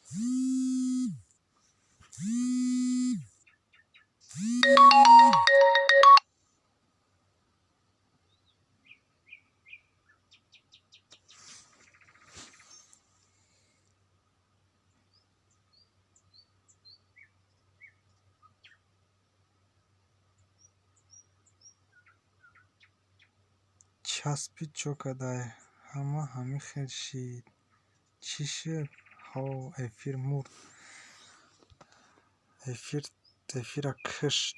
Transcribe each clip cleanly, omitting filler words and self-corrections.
Часпид чо кадай? Ҳама ҳамин хел шид. Чӣ шуд? Ҳо, эфир мурд. Эфир эфира кушт.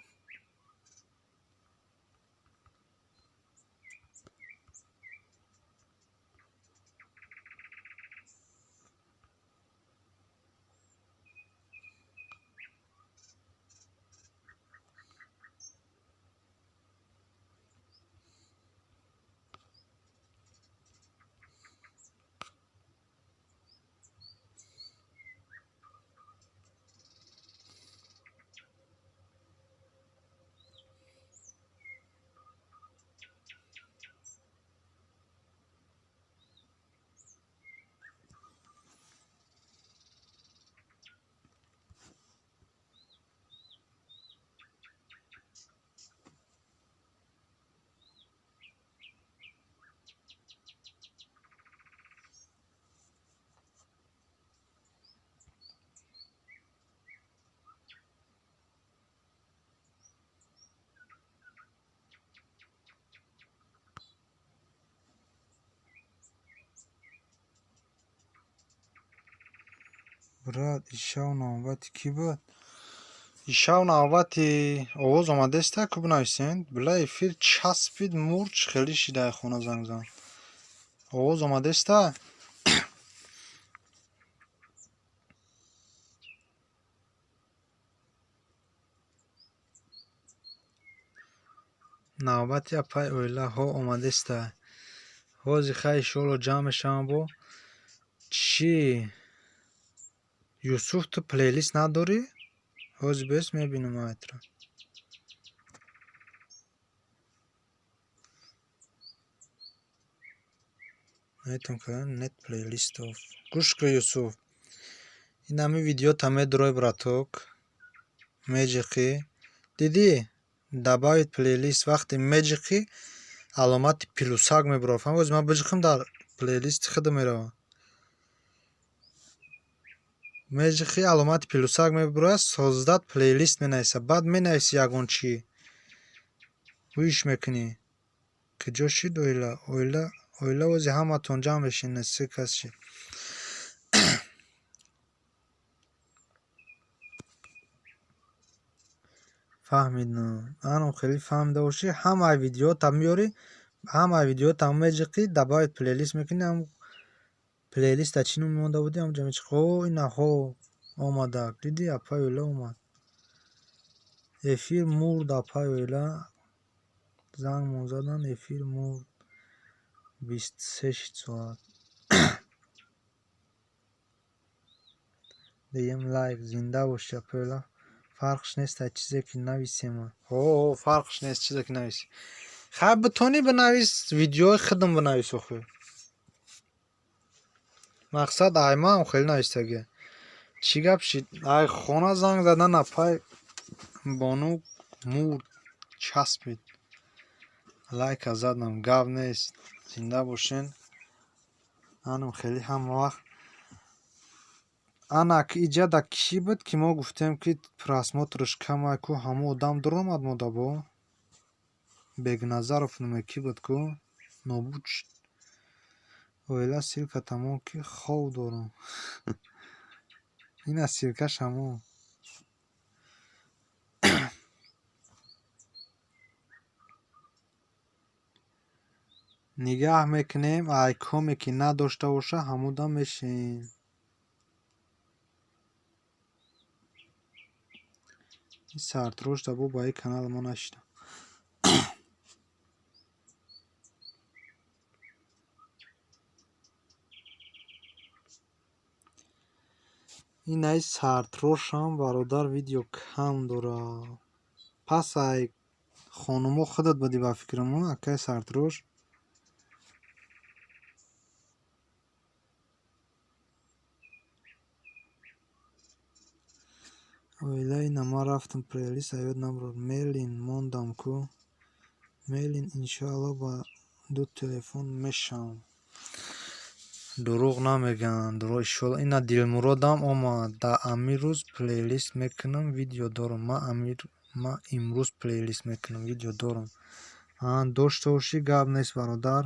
Брат, ишав навбати кӣ буд? Ишав навбати овоз омадеста, ку бинависен? Била, эфир часпид, мурд, хеле шидай, хона занг зан. Овоз омадеста? Навбати апай оила ҳо омадеста. Ҳози хай, иншоалло, ҷамъ мешавам. Бо чӣ, Юсуф, ту плейлист надорӣ? Ҳози бес мебинам айтра. Айтам нет плейлистов. Гӯш кун, Юсуф. Ин ҳами видеота медурой, браток. Меҷиқӣ. Дидӣ? Добавить плейлист вақте меҷиқӣ, аломати плюсак мебурад. Фаҳмидӣ? Ҳози ман биҷиқам, дар плейлисти худам меравам. Меҷиқӣ, аломати плюсак мебурад, создать плейлист менависад. Баъд менависи ягон чӣ. Гӯиш мекунӣ. Куҷо шид оила? Оила, оила, ози ҳаматон ҷамъ мешин, се кас шид. Фаҳмидам. Анам хеле фаҳмида бошӣ, ҳамаи видеота меёрӣ, ҳамаи видеота меҷиқӣ, добавить плейлист мекунӣ, ҳам плейлиста чӣ ном монда будӣ, ҳамҷа меҷиқӣ. О, ина ҳо омадак. Дидӣ, апай оила омад. Эфир мурд, апай оила. Зангмон задан, эфир мурд. 23 шид соат. Дигем лайк, зинда бошӣ, апай оила. Фарқш нест ай чизе ки нависем. Ҳо, фарқш нест чизе ки нависӣ. Хай, битонӣ бинавис, видеои худам бинавис охир. Мақсад аймаам хеле навистагия. Чӣ гап шид? Ай хона занг задан, апай бону мурд, часпид. Лайка задам, гап нест. Зинда бошен. Анам хеле ҳама вақт. Ана иҷа да кӣ буд, ки мо гуфтем, ки просмотрш камай ку, ҳамо одам дуромад мода бо? Бегназаров нуме кӣ буд ку? Нобуд шуд. Оила, ссылка тамом, ки хов дорам. Ина ссылкаш ҳамон. Нигаҳ мекунем, айкоме ки надошта боша, ҳамуда мешем. Ин сартирош да бо ба ин канали мо нашидам. Ин ай сартирошам, бародар, видео кам дорад. Пас ай хонумо худат будӣ, ба фикрам, акай сартирош. Оила ина ман рафтам плейлист аёд набурд. Мелин мондам ку. Мелин иншоалло ба ду телефон мешавам. Дурӯғ намегӯянд. Иншоалло ина Дилмуродам омад. Да амирӯз плейлист мекунам, видео дорам. Ман имрӯз плейлист мекунам, видео дорам. Дошта бошӣ гап нест бародар.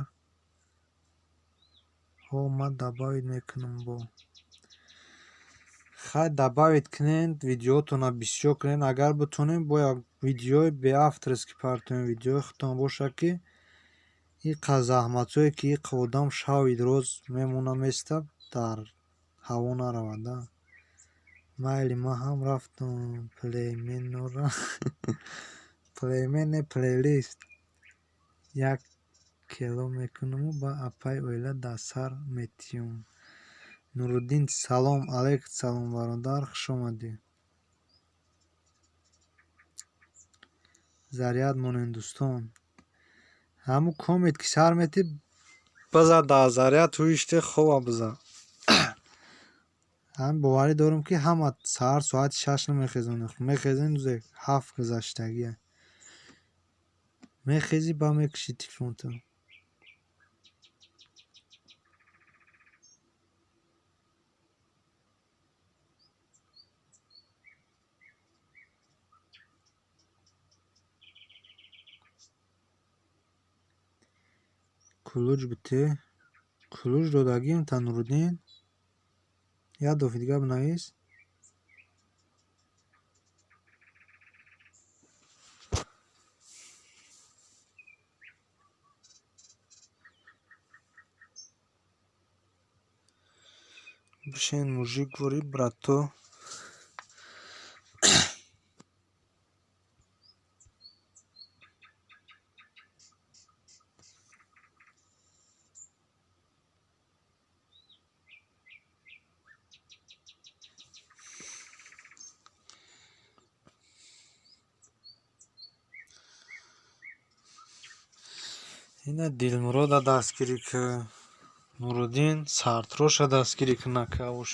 Ҳо ман добавить мекунам бо. Хай добавить кунед, видеотонро бисёр кунед. Агар битонем бо як видеои беавторский партоем, видеои худтон бошад ки иқа заҳматҳое ки иқа одам шави роз мемона места дар ҳаво наравад. Майли ман ҳам рафтам плейменора плеймен не плейлист як кело мекунаму ба апаи оила дар сар метиём. Нуруддин салом алейк салом бародар, хуш омадӣ. Заряд монед дӯстон. Ҳамун комет ки сар метӣ биза дар заряд ҳуиште хова биза. Ҳам боварӣ дорам ки ҳама саҳар соати 6 намехезонед. Мехезем рӯзе 7 гузаштагия. Мехезӣ ба мекушӣ телефонто. Кулуҷ бите. Кулуҷ додагим та Нуруддин. Як дафъи дига бинавис. Бишин мужик вори брато. Ина Дилмурода дастгирӣ ки Нуруддин сартроша дастгирӣ кунад кавош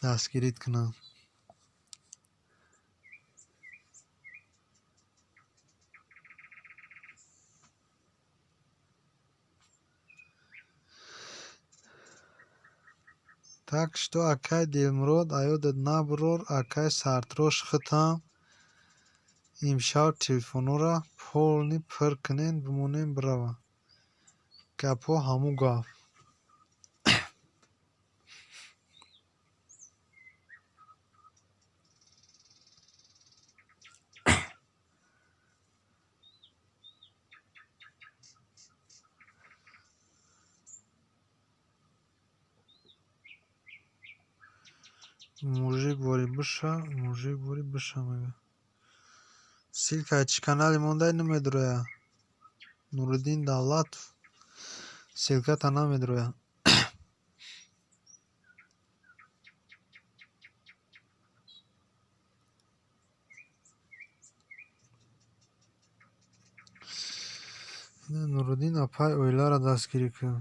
дастгирит кунад. Так что акай Дилмурод аёдат набурор, акай сартрош худам имшаб телефонҳоро полный пур кунед, бимонем бирава. Гапҳо ҳамун гап. Мужик вори биша, мужик вори биша мега. Ссылкаи чӣ канале мондай намедуроя. Нуриддин Давлатов. Ссылката намедуроя. Нуриддин апай оиларо дастгирӣ кун.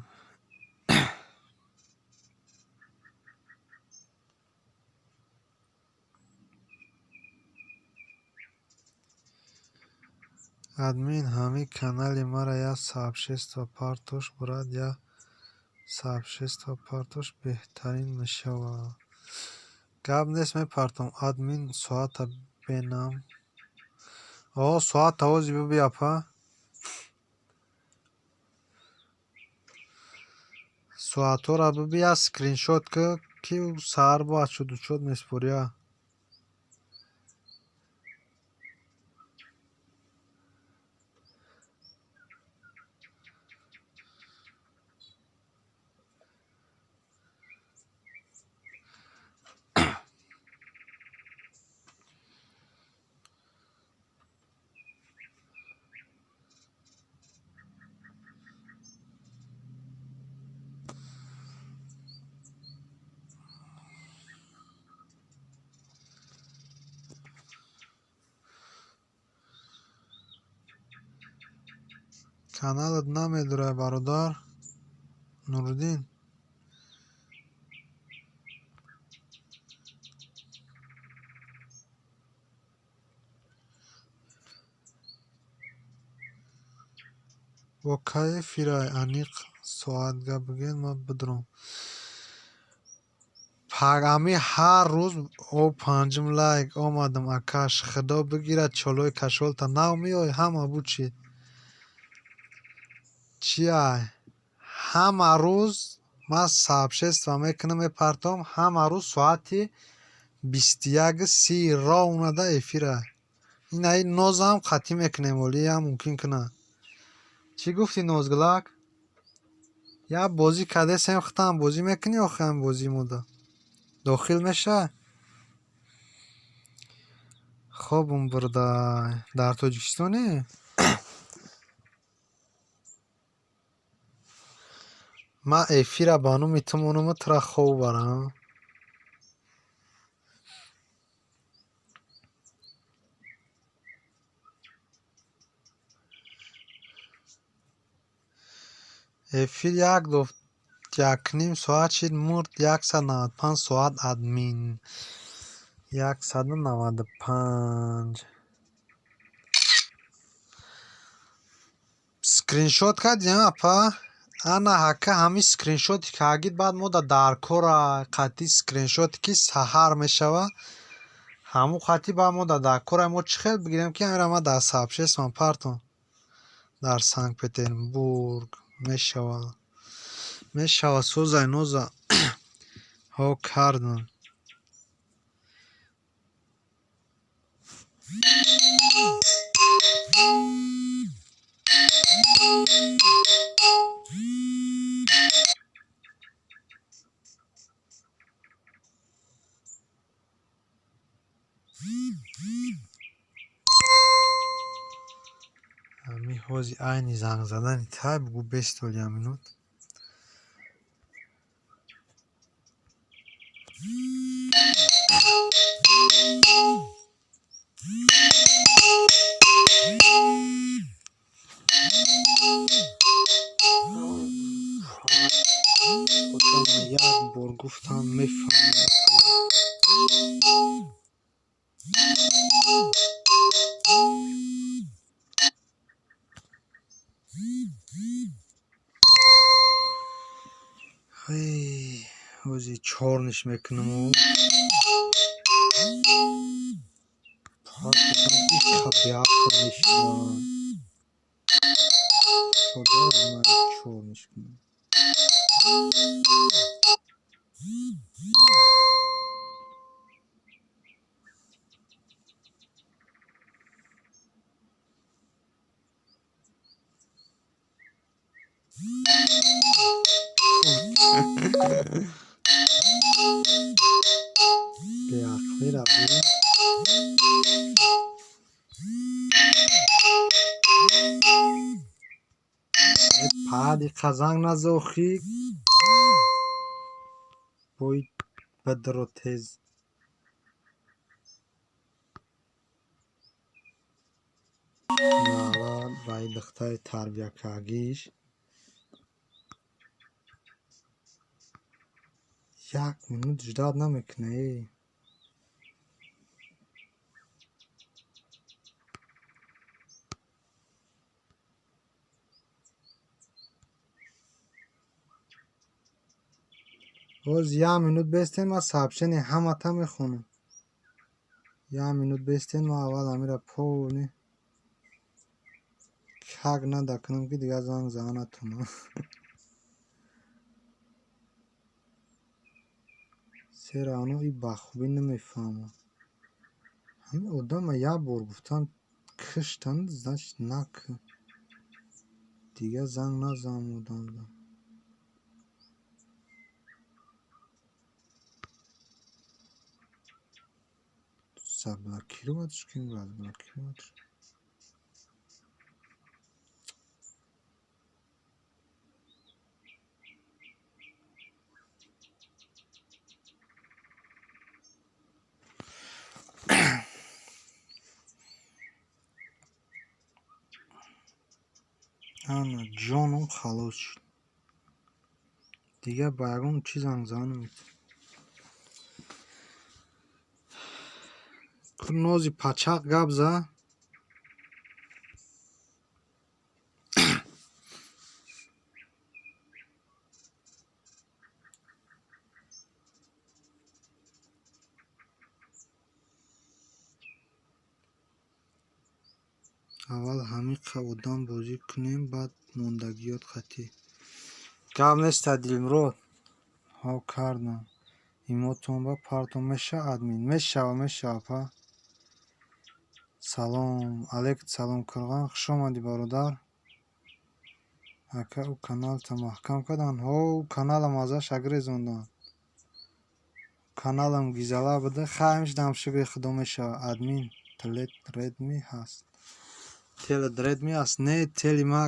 Админ ҳамин канали мара як сообщество партош брат, як сообщество партош беҳтарин мешавад. Гап нест мепартом. Админ соата бенам. О, соата ози биби апа. Соатҳоро биби як скриншот ки ки саҳар бо отчёт-учёт месупория. Каналат намедурай бародар Нуриддин. Бо кай эфирай, аниқ соат гап бигӯед, ман бидурам. Ами ҳар рӯз о панҷум лайк омадам, акаш. Худо бигирад чолои кашолта. Нав меои, ҳама бучид. Чиай? Ҳама рӯз ман сообщество мекунам, мепартом, ҳама рӯз соати 21:30 ровно эфира. Инаи нозам қатъӣ мекунем, олиам мумкин кунад. Чӣ гуфтӣ, Нозгулак? Як бозӣ кардесем, худтам бозӣ мекунӣ, охи ҳам бозии мода? Дохил мешавӣ? Хобум бурдай. Дар Тоҷикистонӣ? Ман эфира ба номи ту монуму тура хоб барам. Эфир як якним соат шид, мурд. 195 соат админ. 195. Скриншот кардем, апа? Ана ҳака ҳамин скриншоте ки ҳагид, баъд мо дар кора қатъи скриншоте ки саҳар мешава, ҳамун қатъи баъд мо дар кора мо чӣ хел бигирем, ки ҳаминро ман дар сообществом партом. Дар Санкт-Петербург мешава. Мешава, созай ноза. Ҳо кардам. Ами ҳози айни занг задани тай бугӯ, бестоли як минут. Одама як бор гуфтам, мефаҳмад. Ҳози чорниш мекунаму. Иқа беақл мешавад. Худо, ман чорниш кунам. Беақлира бибин. Пади қазанг назохӣ, бой бадро тез. Навад вай духтари тарбиякагиш. Як минут ждать намекунад, эй. Боз як минут бестен, ман сообщение ҳамата мехонам. Як минут бестен, ман аввал ҳамира полни как надо кунам, ки дигар занг зада натонам. Все равно и ба хубӣ намефаҳмам. Ҳамин одама як бор гуфтам, киштанд, значит, накун. Дигар занг назанам одамда. Заблокировать кунем, разблокировать. Ана ҷоном халос шуд. Дигар ба ягон чиз занг зада наметавонам. Нози пачақ гап зад. Аввал ҳамиқа одам бозӣ кунем, баъд мондагиёт қатъӣ. Гап неста, Дилмурод. Ҳо кардам. Имотон ба партон мешава админ? Мешава, мешава па. Салом алейк, салом Қирған, хуш омадӣ бародар. Ака, ӯ каналта маҳкам карданд? Ҳо, ӯ каналам азаш агрезонданд. Каналам гизала буда. Хай ҳамиш шукри худо мешава. Админ телет Редми ҳаст. Телет Редми ҳаст? Не, тели ма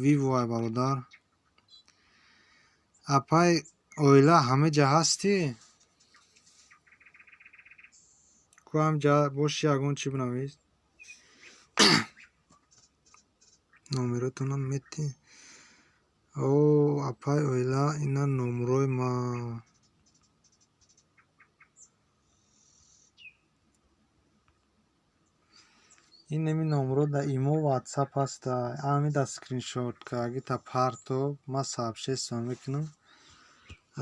Виво ай бародар. Апай оила ҳама ҷа ҳастӣ? Ку ҳам ҷа боши, ягон чӣ бинавис. Номеротонам метӣ? О, апай оила, ина номрои ма. Ин неми номро да имо, ватсап ҳаста. Ами да скриншот кагита парто, ма сообщество мекунам.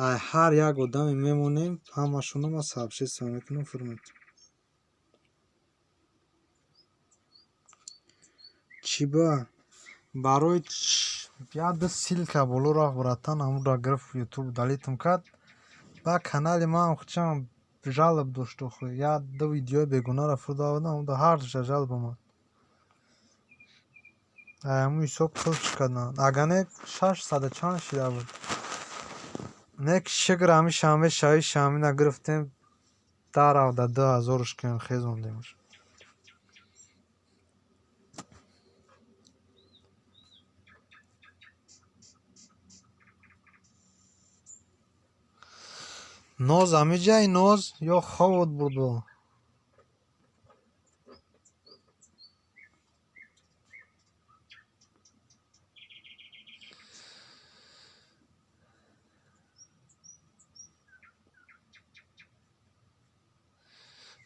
Ай ҳар як одаме мемонем, ҳамашонро ма сообщество мекунам, фурмед. Чӣ ба? Барои як ду ссылка боло рафт, братан, ҳамонро гирифт, ютуб удалить кард. Ба канали ман хучам жалоб дошт охи. Як ду видеои бегунаро фурӯда будам, ҳамонда ҳардуша жалоб омад. Ай ҳамун ҳисоб қулфш карданд. Агар не, 600 чанд шида буд. Не ки шукр, ҳамин шанбе шави шамина гирифтем, даравда 2000-ш кунем, хезондемш. Ноз ҳамиҷай, ноз ё хобот бурдо?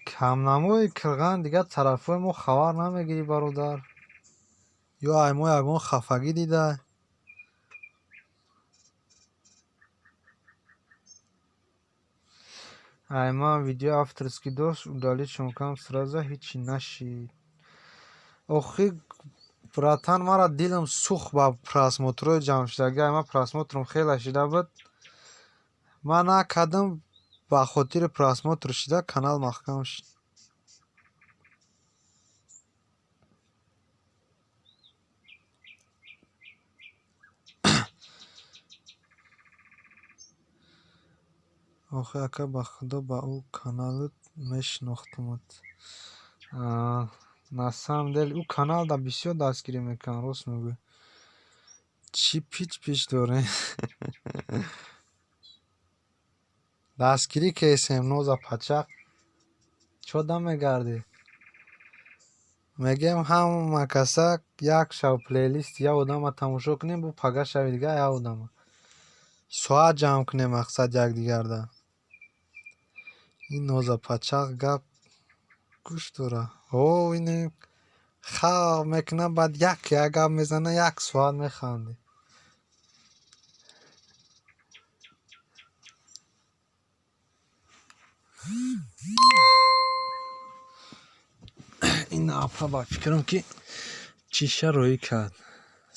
Камнамои Қирған дигар тарафҳои мо хабар намегирӣ, бародар. Ё ай мо ягон хафагӣ дида? Ай ман видео авторский дошт, удалить шон кардам сразу, ҳечи нашид. Охи, братан, мара дилам сӯхт ба просмотрҳои ҷамъшудагӣ. Ай ман просмотрам хеле шида буд. Ман накардам, ба хотири просмотр шида канал маҳкам шуд. Охи ака, ба худо, ба ӯ каналат мешинохтумат. На самом деле ӯ каналда бисёр дастгирӣ мекунанд, рост мегӯӣ. Чӣ пич пич дорем? Дастгирӣ кесем, ноза пачақ. Чо дам мегардӣ? Мегӯем ҳама каса як шаб плейлисти як одама тамошо кунем, бу пага шаби дигар як одама. Соат ҷамъ кунем мақсад якдигарда. Ин ноза пачақ гап гӯш дора. О, ин хав мекунад, баъд як як гап мезана, як соат механдӣ. Ин апа ба фикрам ки чиша роӣ кард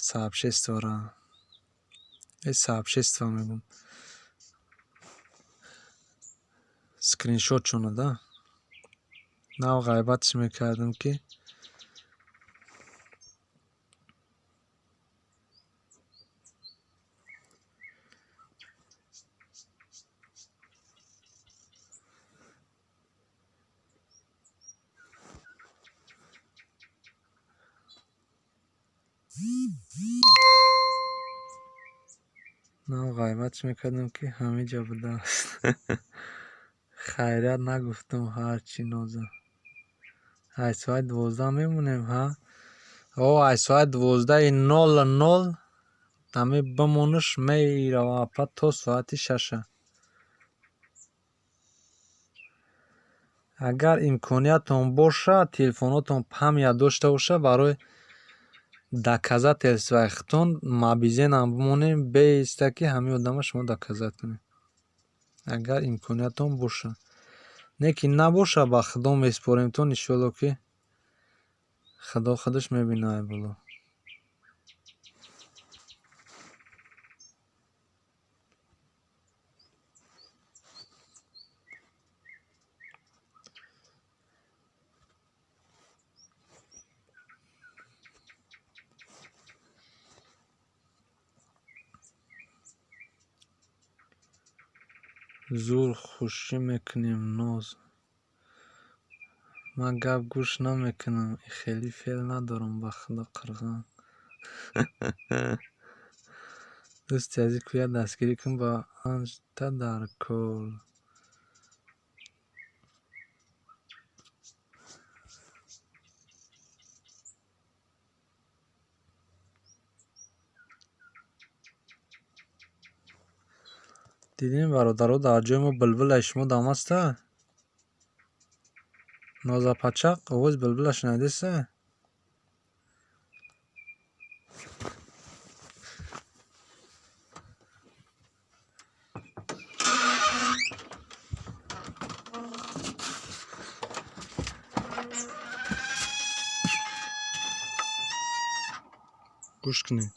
сообществора. Э, сообщество мегӯм. Скриншот шона да. Нав ғайбатш мекардам ки нав ғайбатш мекардам ки ҳамиҷа будааст. Хайрият нагуфтам ҳарчи ноза. Ай соати 12 мемонем, ҳа? О, ай соати 12:00 ҳами бимонаш мерава апа то соати 6. Агар имкониятон боша, телефонотон память дошта боша, барои доказательствои худтон мобилзенам бимонем, беиста ки ҳамин одама шумо доказать кунед. Агар имкониятон боша. Не ки набоша, ба худо месупоремтон, иншоалло ки Худо худаш мебинад ай боло. Зур хушӣ мекунем, ноз. Ман гап гӯш намекунам, хеле феъл надорам, ба худо қирған. Дӯсти азиз, кӯя дастгирӣ кун ба панҷта дар кор. Дидем, бародаро, дар ҷои мо булбулаи шумо дамаста? Нозапачақ овози булбула шунавидеста? Гӯш кунед.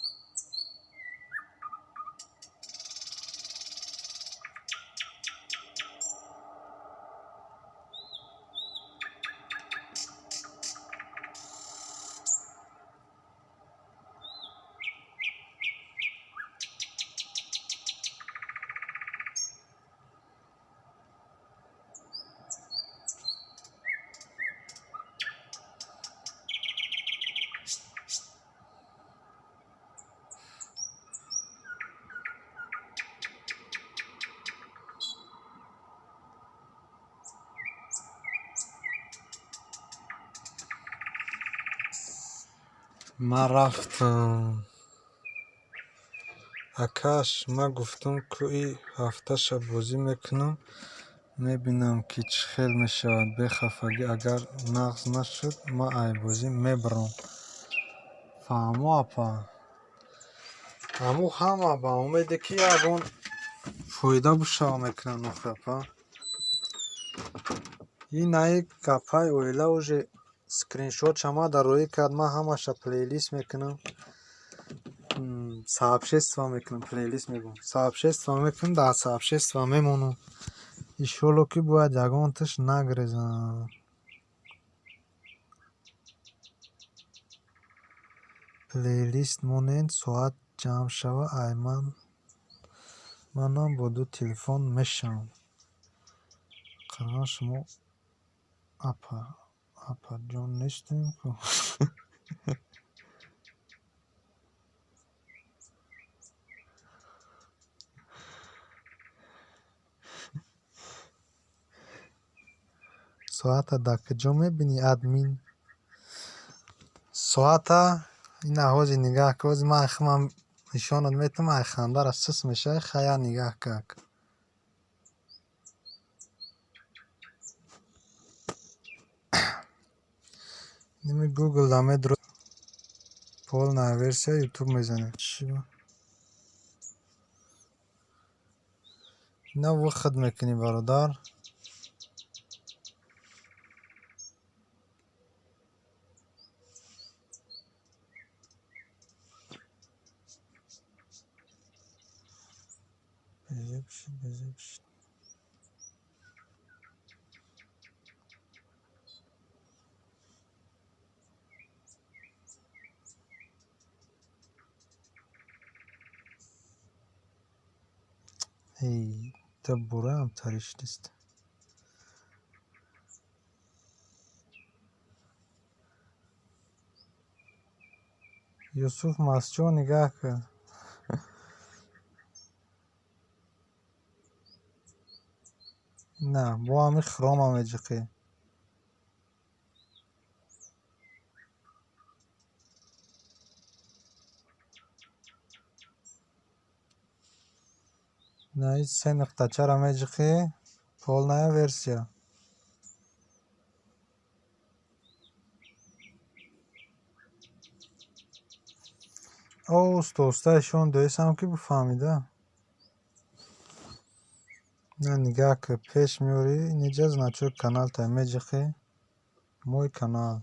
Ман рафтам. Акаш, ман гуфтам, ку и ҳафташа бозӣ мекунам, мебинам, ки чӣ хел мешавад. Бехафагӣ, агар нағз нашуд, ман ай бозӣ мебарам. Фаҳмо, апа. Ҳаму ҳама ба умеде, ки ягон фоида бишава мекунанд, охи, апа. Ин аи гапҳои оила уже скриншот шама дар роӣ кард, ман ҳамаша плейлист мекунам. Сообщество мекунам, плейлист мегӯям. Сообщество мекунам, дар сообщество мемонам. Иншолло, ки бояд ягонташ нагрезам. Плейлист монед, соат ҷамъ шава, ай манам бо ду телефон мешавам. Қирған шумо апа, апаҷон нестем ку. Соата дар куҷо мебинӣ, админ? Соата ина ҳозир нигаҳ кун, ҳозир ман худам нишонат метавам, ай хандара сус мешавӣ, хая нигаҳ как. Ними Google да медро полная версия YouTube мезанем. Ина выход мекунӣ, бародар. Безебшид. Эй, та бураам тариш нест. Юсуф Масчо нигаҳ кун. На, бо ҳами хрома меҷиқӣ. На, ин се нуқтачаро меҷиқӣ, полная версия. Оста оста ишон доисам, ки бифаҳмида. На, нигаҳ кун, пеш меорӣ, инҷа значок канал та меҷиқӣ, мой канал.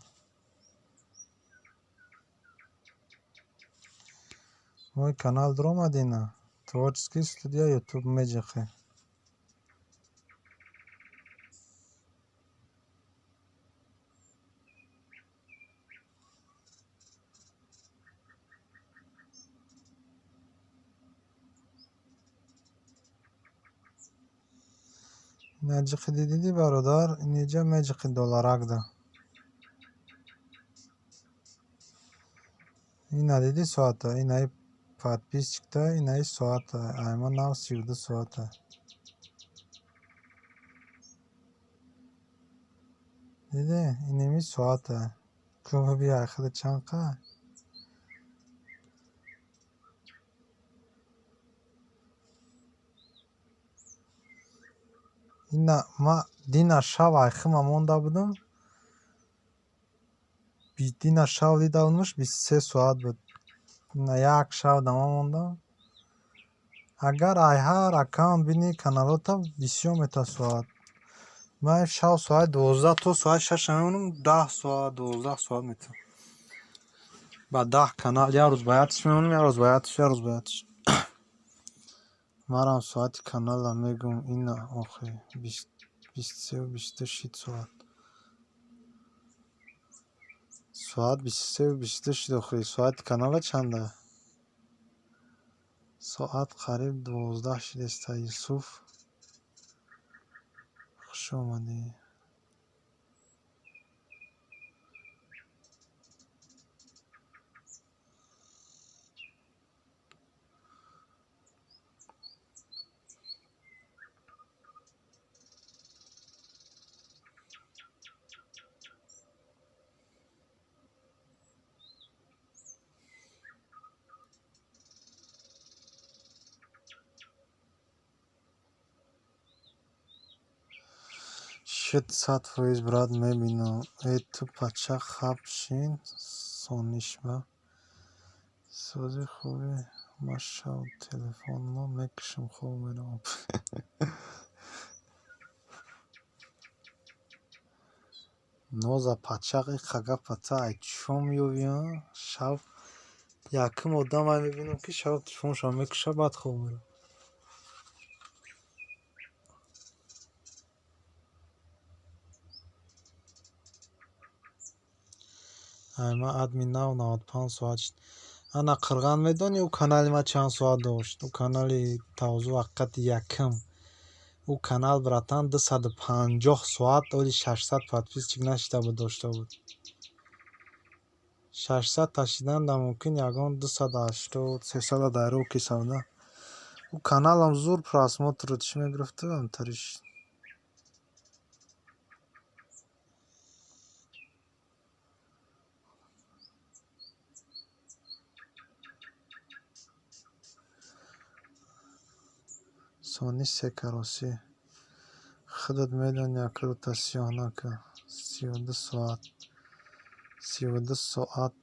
Мой канал дуромадина. Творческий студия YouTube меҷиқӣ. Наҷиқи дидиди, бародар, инҷа меҷиқи долларакда. Ина диди соата, инаи подписчикта, инаи соата, айма нав 32 соата. Диди, инеми соата. Куба би айхида чанд қа? Ина ма дина шав айхима монда будум. Дина шав дида будумш 23 соат буд. Ина як шав дама мондам. Агар ай ҳар аккаунт бини каналота бисёр мета соат. Ман шав соати 12 то соати 6 мемонам, 10 соат, 12 соат мета. Ба 10 канал як рӯз ба якш мемонам, як рӯз ба якш, як рӯз ба якш. Марам соати канала мегӯм, ина охи 23 22 шид соат. Соат 23 22 шид охи. Соати канала чанда? Соат қариб 12 шидеста. Юсуф, хуш омадӣ. Шит 100%, брат, мебинам. Э, ту пача хаб шин сонишба. Сози хуби ма шав телефонмо мекушам, хоб меравам. Ноза пачақ иқа гапа та ай чо меёвӣ, а? Шав якум одам ай мебинам, ки шав телефоншо мекуша, баъд хоб меравад. Ай ма админ нав 95 соат шид. Ана қирған медонӣ, ӯ канали ма чанд соат дошт? Ӯ канали тавзу ҳақиқати якум. Ӯ канал, братан, 250 соат оли 600 подписчик нашида буд, дошта буд. 600 ташидан да мумкин ягон 280, 300 дар рӯ кисавда. Ӯ каналам зур просмотр чӣ мегирифту амтариш. Сони се кароси. Худат медонӣ, акрута сиёҳ накун. 32 соат. 32 соат.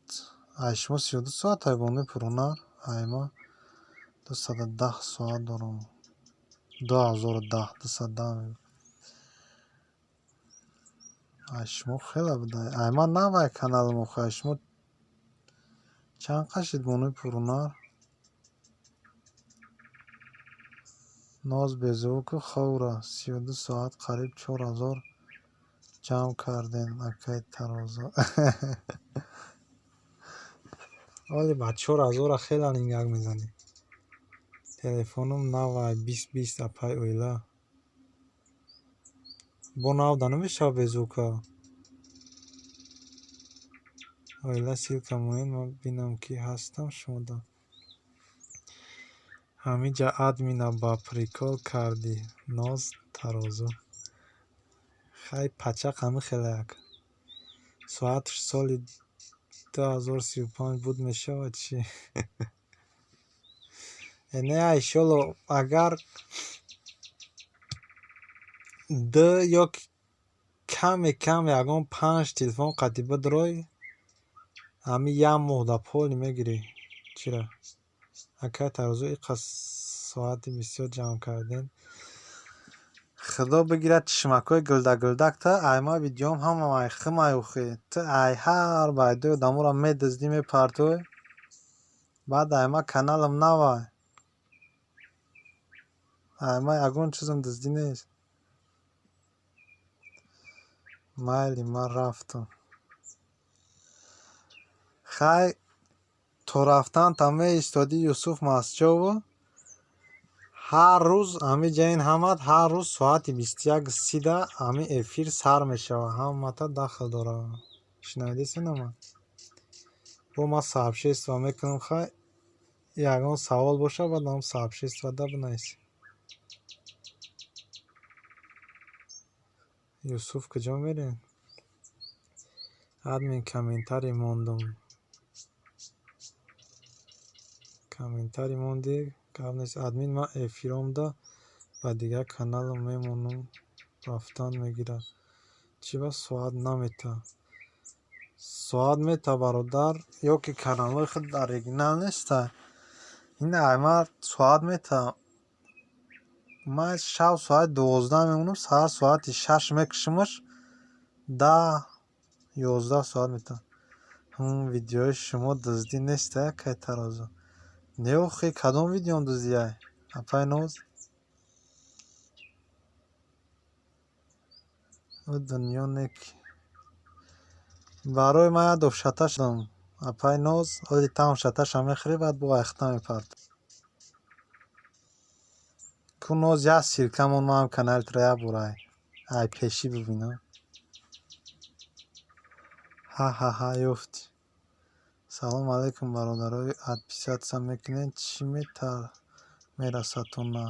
Ай шумо 32 соат ай бони пурҳунар? Ай ма 210 соат дорам. 2010, 210 мегӯ. Ай шумо хеле буда. Ай ма навай каналам охи. Ай шумо чанд қашид бони пурҳунар? Ноз беззвуку ховра. 32 соат қариб 4000 ҷамъ кардем, акай тарозу. Оли ба 4000-а хеле нингак мезанӣ. Телефонум навай 2020, апай оила. Бо навда намешава беззвука. Оила ссылка монед, ман бинам, ки ҳастам шумода. Ҳамиҷа админа ба прикол кардӣ, Ноз тарозу. Хай пачақ ҳами хеле як. Соатш соли 2035 буд мешавад чӣ? Э не, иншолло, агар ду ё каме кам ягон панҷ телефон қатӣ бидрой, ҳами як моҳ да поли мегирӣ. Чира? Акай тарозу, иқа соати бисёр ҷамъ кардем. Худо бигирад чишмакҳои гилдагилдакта, ай ма видеом ҳамам ай химай охи. Ту ай ҳар байдои одаморо медуздӣ, мепартоӣ. Баъд айма каналам навай. Айма ягон чизам дуздӣ нест. Майли, ман рафтам. Хай, то рафтан та меистоди Юсуф Масчову. Ҳар рӯз ҳами ҷаин ҳамад, ҳар рӯз соати 21:30 ҳами эфир сар мешавад. Ҳамата дахл дорад. Шунавидесен ама? Бо ман сообщество мекунам, хай, ягон савол боша, баъд ҳам сообщество да бинависед. Юсуф куҷо мерем? Админ комментарий мондум. Комментарий монди, гап нест. Админ ман эфиромда ба дигар каналам мемонам, рафтан мегирад. Чӣ ба соат намета? Соат мета, бародар, ё ки каналҳои худ оригинал неста. Ин айма соат мета. Ман шаб соати 12 мемонам, саҳар соати 6 мекушамаш, 10-11 соат мета. Видеои шумо дуздӣ неста, якай тарозу. Не охи, кадом видеом дуздияй? Апай Ноз? Ӯ дунё неки. Барои ман як довшата шудам. Апай Ноз, оли там шаташа мехӯрӣ, баъд бо айхта мепарт. Ку Ноз як ссылка мон, ман ҳам канали туро як бор ай пешӣ бибинам. Ҳа-ҳа-ҳа, ёфтӣ. Салом алейкум, бародарои, отписаться мекунед, чӣ мерасадтон? На,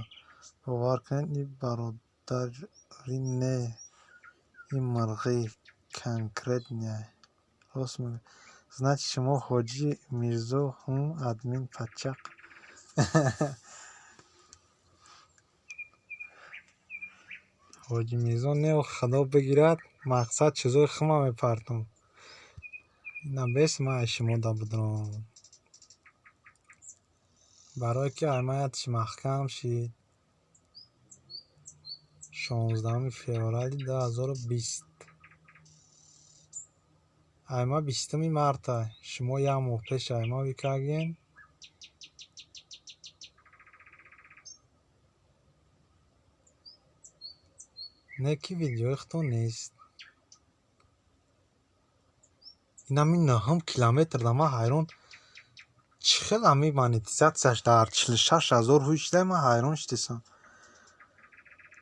бовар кунед, ин бародари не, ин мурғи конкретный. Рост мегӯед. Значит, шумо ҳоҷи Мирзо, админ пачақ. Ҳоҷи Мирзо не, худо бигирад, мақсад чизои хума мепартам. Ина бес ман ай шумо да будром. Барое ки ай ман ятиш маҳкам шид. 16 феврали 2020. Ай ма 20 марта. Шумо як моҳ пеш ай ма викаген. Не ки видеои худтон нест. Инами 9 километр да ман ҳайрон. Чӣ хел ҳами монетизатсияш дар 46 000 ҳуй шуда, ман ҳайрон шудесам.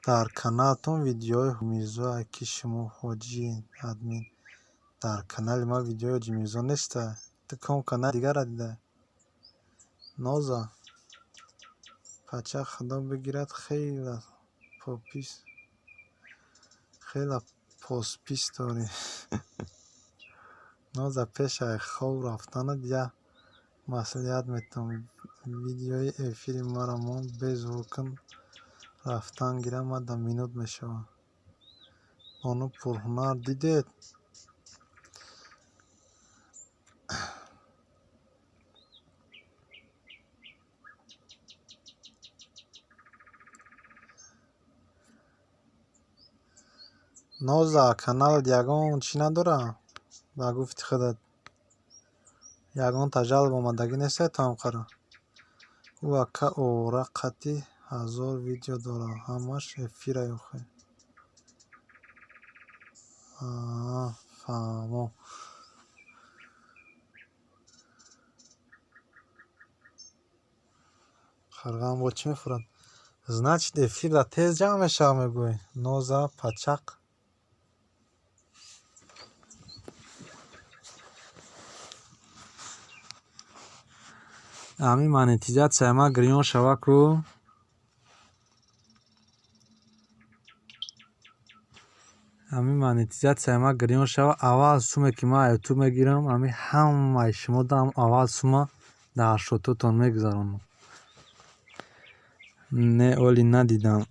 Дар каналтон видеои Мирзо, ки шумо ҳоҷиед, админ. Дар канали ман видеои ҳоҷи Мирзо неста. Ту ком канали дигарро дида. Ноза. Пача худо бигирад, хела попис. Хела поспис дорӣ. Ноза, пеш ай хоб рафтанат як маслиҳат метавон. Видеои эфири маро мон без звукам рафтан гирам, ман да минут мешавам. Бону пурҳунар дидед? Ноза, каналат ягон чӣ надора? Ба гуфти худат ягон таҷаллуб омадагӣ нестай то ҳамқара? Ӯ ака овора қати 1000 видео дорад, ҳамаш эфирай охир. Фаҳмо. Қарғам бо чӣ мефурад? Значит, эфир да тез ҷамъ мешавад, мегӯӣ? Ноза пачақ. Ҳамин монетизатсияи ман гирён шава ку. Ҳамин монетизатсияи ман гирён шава, аввал суме ки ман ютуб мегирам, ҳамин ҳамаи шумо дам аввал сума дар шототон мегузаронам. Не, оли надидам.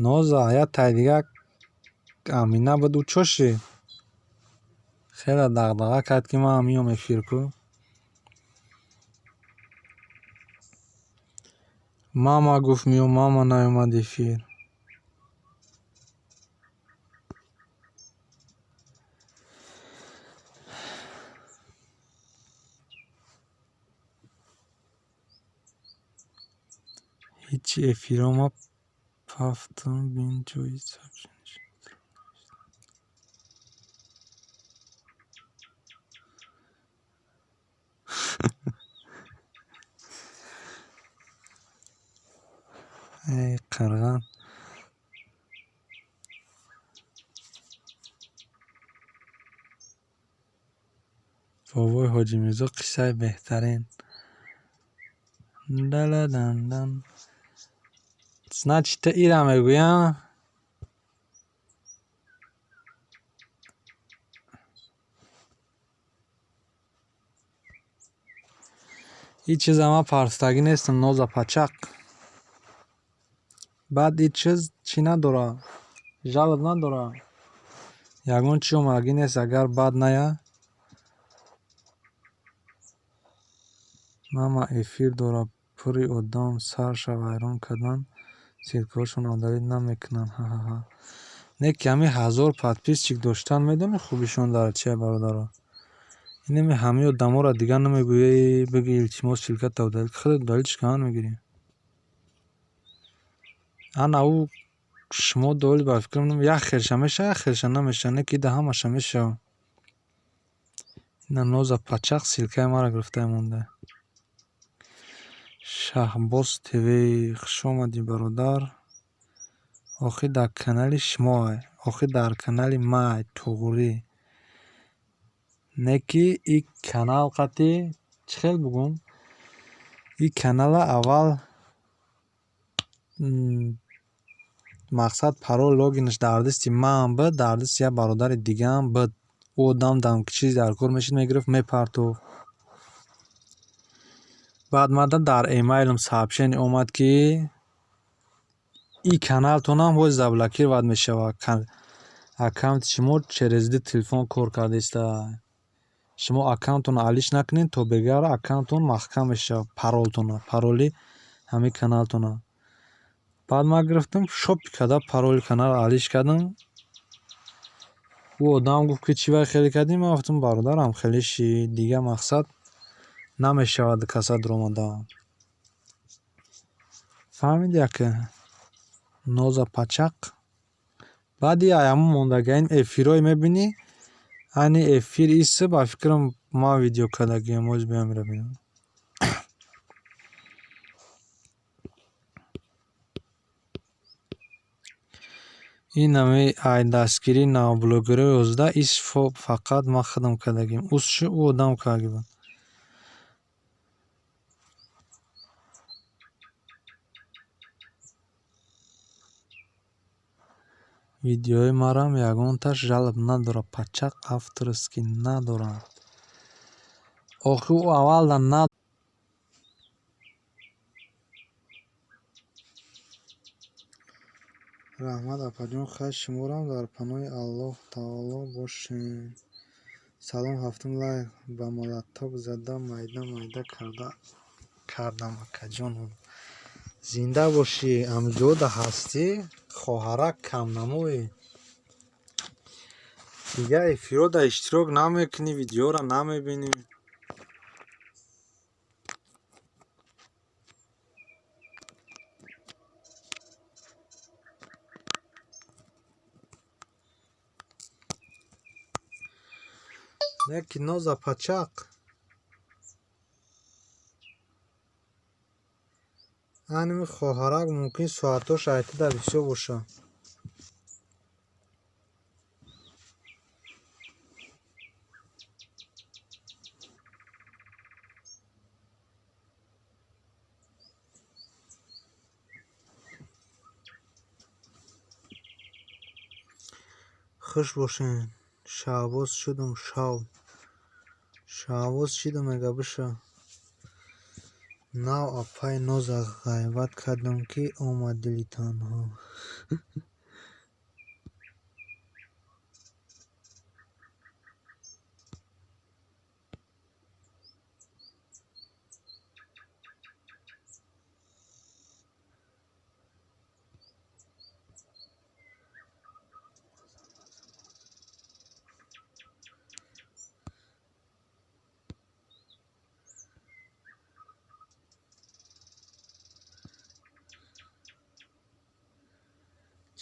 Ноза, як тай дига Амина буд, ӯ чо шид? Хеле дағдаға кард, ки ман меом эфир ку. Мама гуфт меом, мама наёмад эфир. Ҳичи эфирома пафтум бин ҷои сообщение. Эй қирғин. Бобои Ҳоҷи Мирзо қиссаи беҳтарин. Даладандан. Значит, ира мегӯям. Ин чиза ман парстагӣ нестам, ноза пачақ. Баъд ин чиз чӣ надора? Жалоб надора. Ягон чи омадагӣ нест, агар бад ная. Мама эфир дора, пури одам сарша вайрон кардан, ссылкаҳошонро удалить намекунанд. Ҳа-ҳа-ҳа. Не ки ҳамин 1000 подписчик доштан медонӣ хубишон дар чия, бародаро? Инами ҳамаи одаморо дигар намегӯӣ, бигӯ илтимос ссылката удалить, худат удалитьш кунан мегирӣ. Ана ӯ шумо доли ба фикрам як хелша мешава, як хелша намешава, не ки да ҳамаша мешава. Ина ноза пачақ ссылкаи маро гирифта монда. Шаҳбоз ТВ, хуш омадӣ, бародар. Охир дар канали шумоай, охир дар канали май туғрӣ. Не ки и канал қати чӣ хел бугум? И канала аввал мақсад парол логинаш дар дасти ман буд, дар дасти як бародари дигаам буд. Ӯ одам дам ки чизе дар кор мешид, мегирифт, мепартофт. Баъд мада дар эмайлам сообщение омад, ки и каналтонам ҳоз заблокировать мешавад. Аккаунти шумо через ду телефон кор кардааста. Шумо аккаунтонро алиш накунед, то бегара аккаунтон маҳкам мешавад, паролтона, пароли ҳамин каналтона. Баъд ман гирифтам, шопи карда пароли каналро алиш кардам. Ӯ одам гуфт, ки чӣ вай хеле кардӣ? Ман гуфтам, бародарам, хеле ши дига мақсад намешавад каса дуромада. Фаҳмиди яке? Ноза пачақ. Баъди ҳамун мондагиин эфирҳое мебинӣ, ани эфир иса ба фикрам ман видео кардагиам, ҳоз биём ира бинам. Ин ҳами ай дастгирии навблогерҳои озда ис фақат ман худам кардагиам. Усши ӯ одам кардаги буд. Видеои марам ягонташ жалоб надорад, пачақ авторский надорад. Охи ӯ аввалда на Раҳмат, апаҷон, хайр, шуморам дар паноҳи Аллоҳ таоло бошем. Салом, ҳафтум лайк ба молоток зада майда майда кардам, акаҷонам. Зинда бошӣ, амҷода ҳастӣ, хоҳарак камнамоӣ. Дигар эфирҳода иштирок намекунӣ, видеоро намебинӣ. Не ки ноза пачақ. Аними хоҳарак мумкин соатҳош айтида бисёр бошад. Хуш бошед. Шаҳбоз шудум шав. Шаҳбоз шидум мега биша. Нав апай ноза ғайбат кардам, ки омад дили танҳо.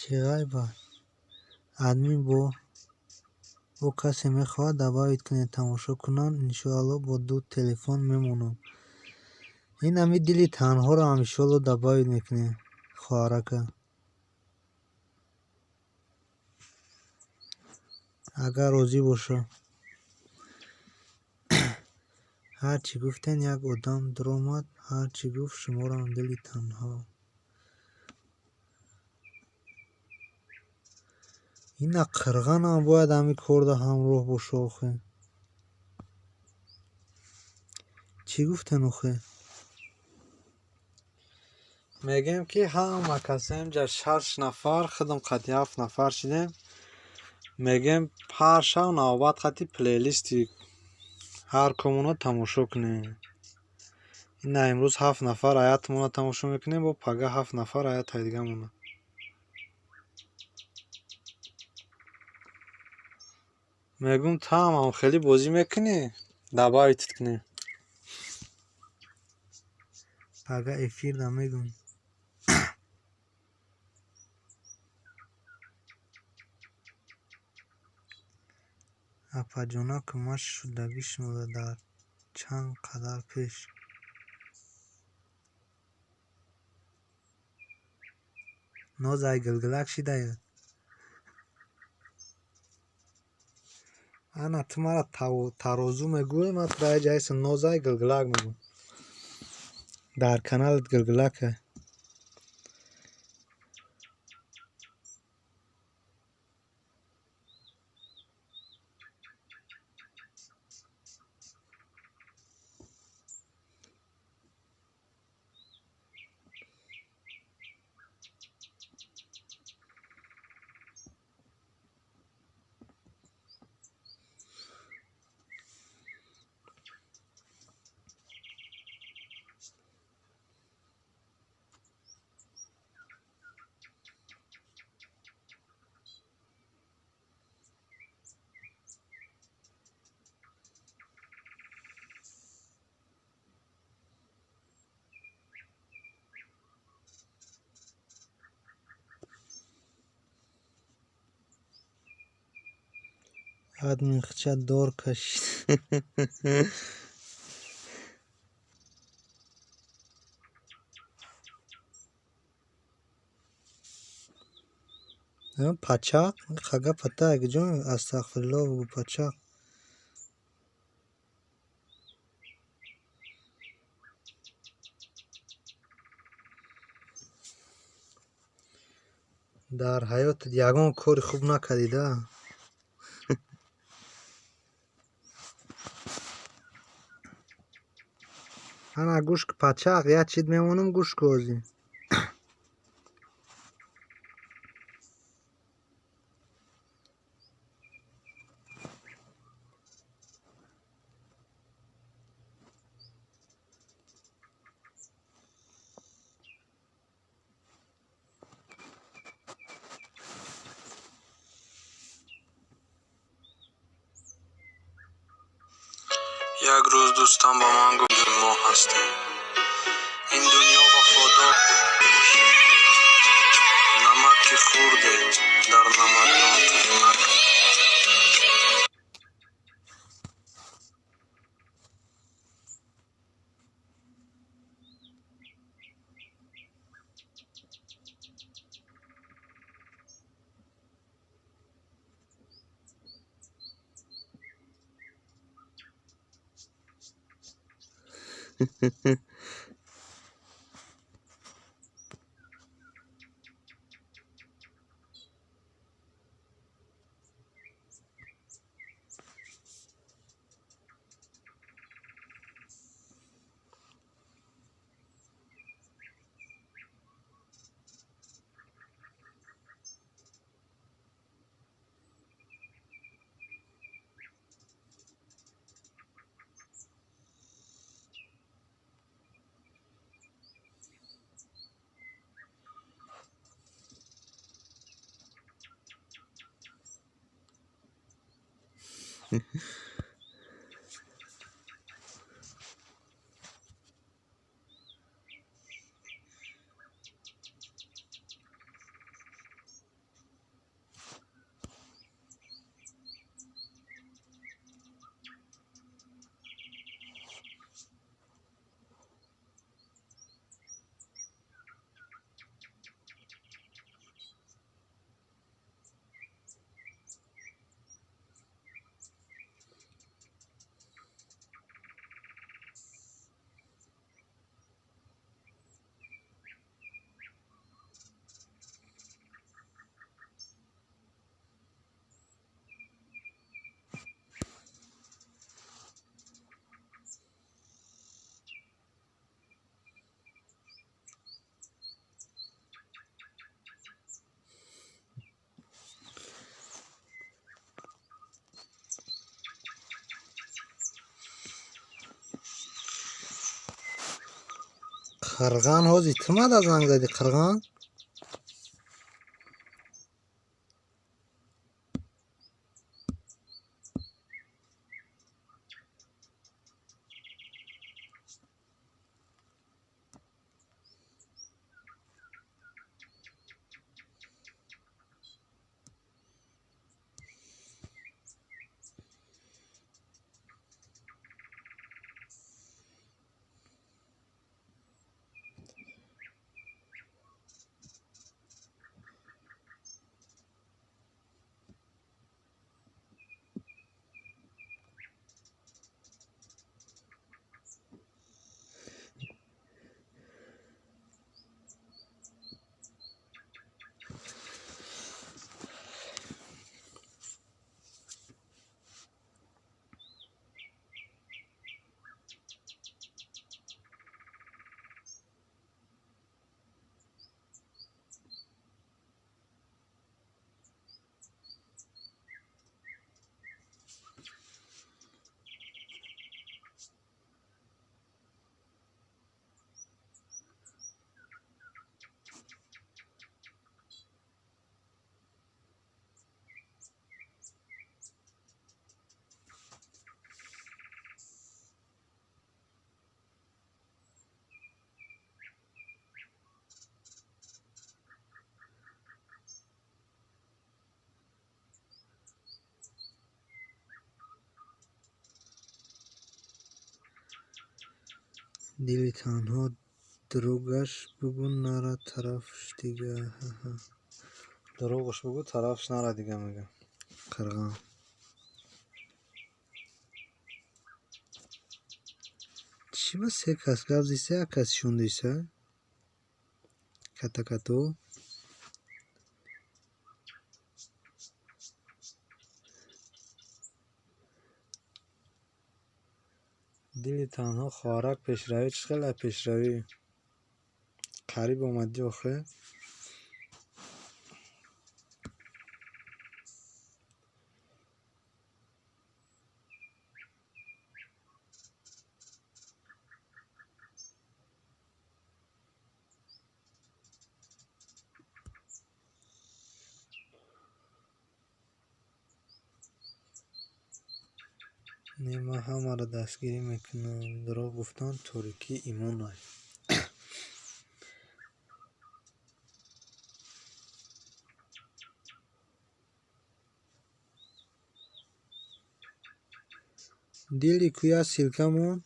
Чӣ ғайбат? Админ бо касе мехоҳад добавить кунед, тамошо кунанд, иншоалло бо ду телефон мемонам. Ин ҳами дили танҳоро ҳам иншоалло добавить мекунем, хоҳарака. Агар розӣ боша. Ҳар чӣ гуфтен, як одам дуромад, ҳар чӣ гуфт, шуморам дили танҳо. Ина қирғанам бояд ҳами корда ҳамроҳ боша охе. Чӣ гуфтен охе? Мегӯем ки ҳама касем ҷа 6 нафар, худам қати 7 нафар шидем. Мегӯем ҳар шав навбат қати плейлисти ҳар комуна тамошо кунем. Ина имрӯз 7 нафар аятмона тамошо мекунем, бо пага 7 нафар аятҳои дигамона. Мегӯм ту ҳам хеле бозӣ мекунӣ, добавить кунем. Пага эфирда мегӯм. Апаҷона кӯмак шудагӣ шумода дар чанд қадар пеш. Нозай гилгилак шидаю. Ана ту мара тарозу мегӯӣ, ман тура ҷайса нозай гилгилак мегӯм. Дар каналат гилгилака. Админ хча дор кашид. Пачақ, хага пата ҷон, астағфируллоҳ бугу пачақ. Дар ҳаётат ягон кори хуб накардида? Ана гӯш ку пачақ, як чиз мемонам, гӯш ку ҳозир. Як рӯз дӯстам ба ман гуфт, мо ҳастем. Ин дунё вафодор намак ки хӯрде, дар намакдон туф накун. Қирған ҳозир ту мада занг задӣ, Қирған? Дили танҳо дурӯғаш бугӯ, нара тарафш дига. Дурӯғаш бугӯ, тарафш нара дига, мега Қирған. Чӣ ба се кас гап зиса, як кас шундиса? Катакату. Дили танҳо хоҳарак, пешравӣ чӣ хел пешравӣ? Қариб омадӣ охе? Не, ман ҳамаро дастгирӣ мекунам. Дурӯғ гуфтан торикии имон аст. Дили кӯя ссылкамон.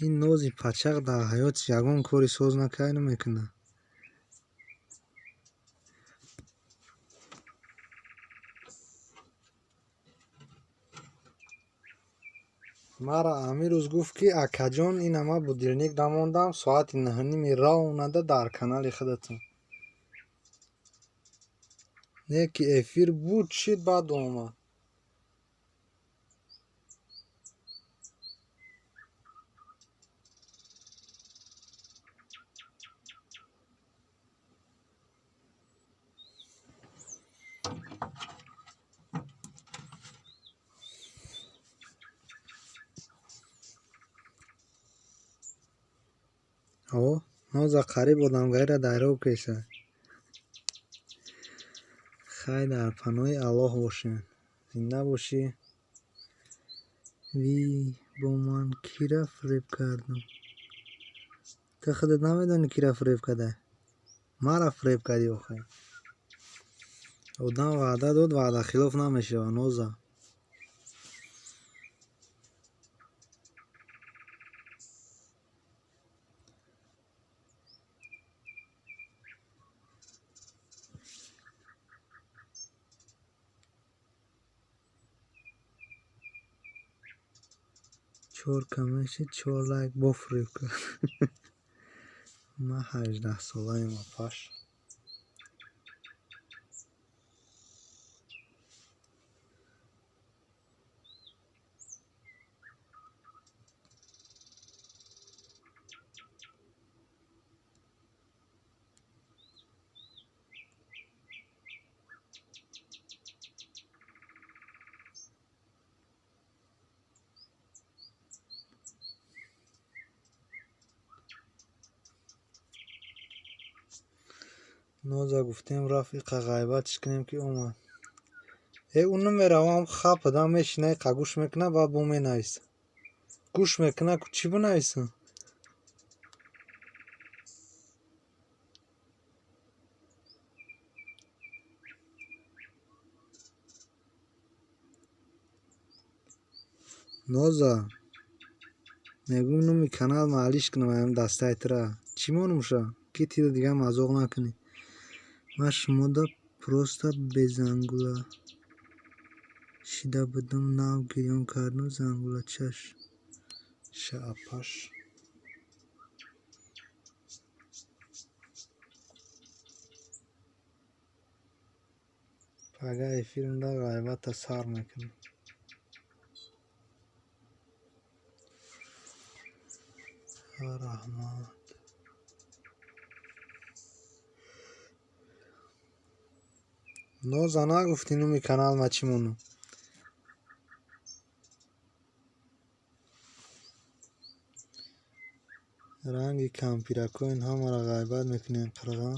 Ин нози пачақ дар ҳаётиш ягон кори соз накард, намекунад. Мара Амирӯз гуфт, ки акаҷон, ина ман будильник намондам, соати 9:30 равонада дар канали худатон. Не ки эфир буд, шид, баъд омад. О, ноза қариб одамгарира дайроб кеса. Хай, дар паноҳи Аллоҳ бошем. Зинда бошӣ. Вий, бо ман кира фиреб кардам? Ту худат намедонӣ, кира фиреб карда? Мара фиреб кардӣ охир. Одам ваъда дод, ваъдахилоф намешавад, Ноза. Чор камеши, чор лайк, бо фиреб кард. Ман 18-солаем, апаш. Ноза гуфтем рафт иқа ғайбатш кунем ки омад. Э ӯ намеравам хапада мешина иқа гӯш мекуна баъд бо менависа. Гӯш мекуна ку чӣ бинависам? Ноза мегӯм номи канал маълиш кунам аям дастаи тура. Чӣ монумша? Ки тиро дига мазоқ накунӣ. Ман шумода просто безангула шида будам нав гирён кардам зангулачаш. Шаапаш. Пага эфирмда ғайбата сар мекунам. Раҳмат. Ноза нагуфтӣ номи канал ма чӣ монум? Ранги кампиракоин ҳамаро ғайбат мекунем қирған.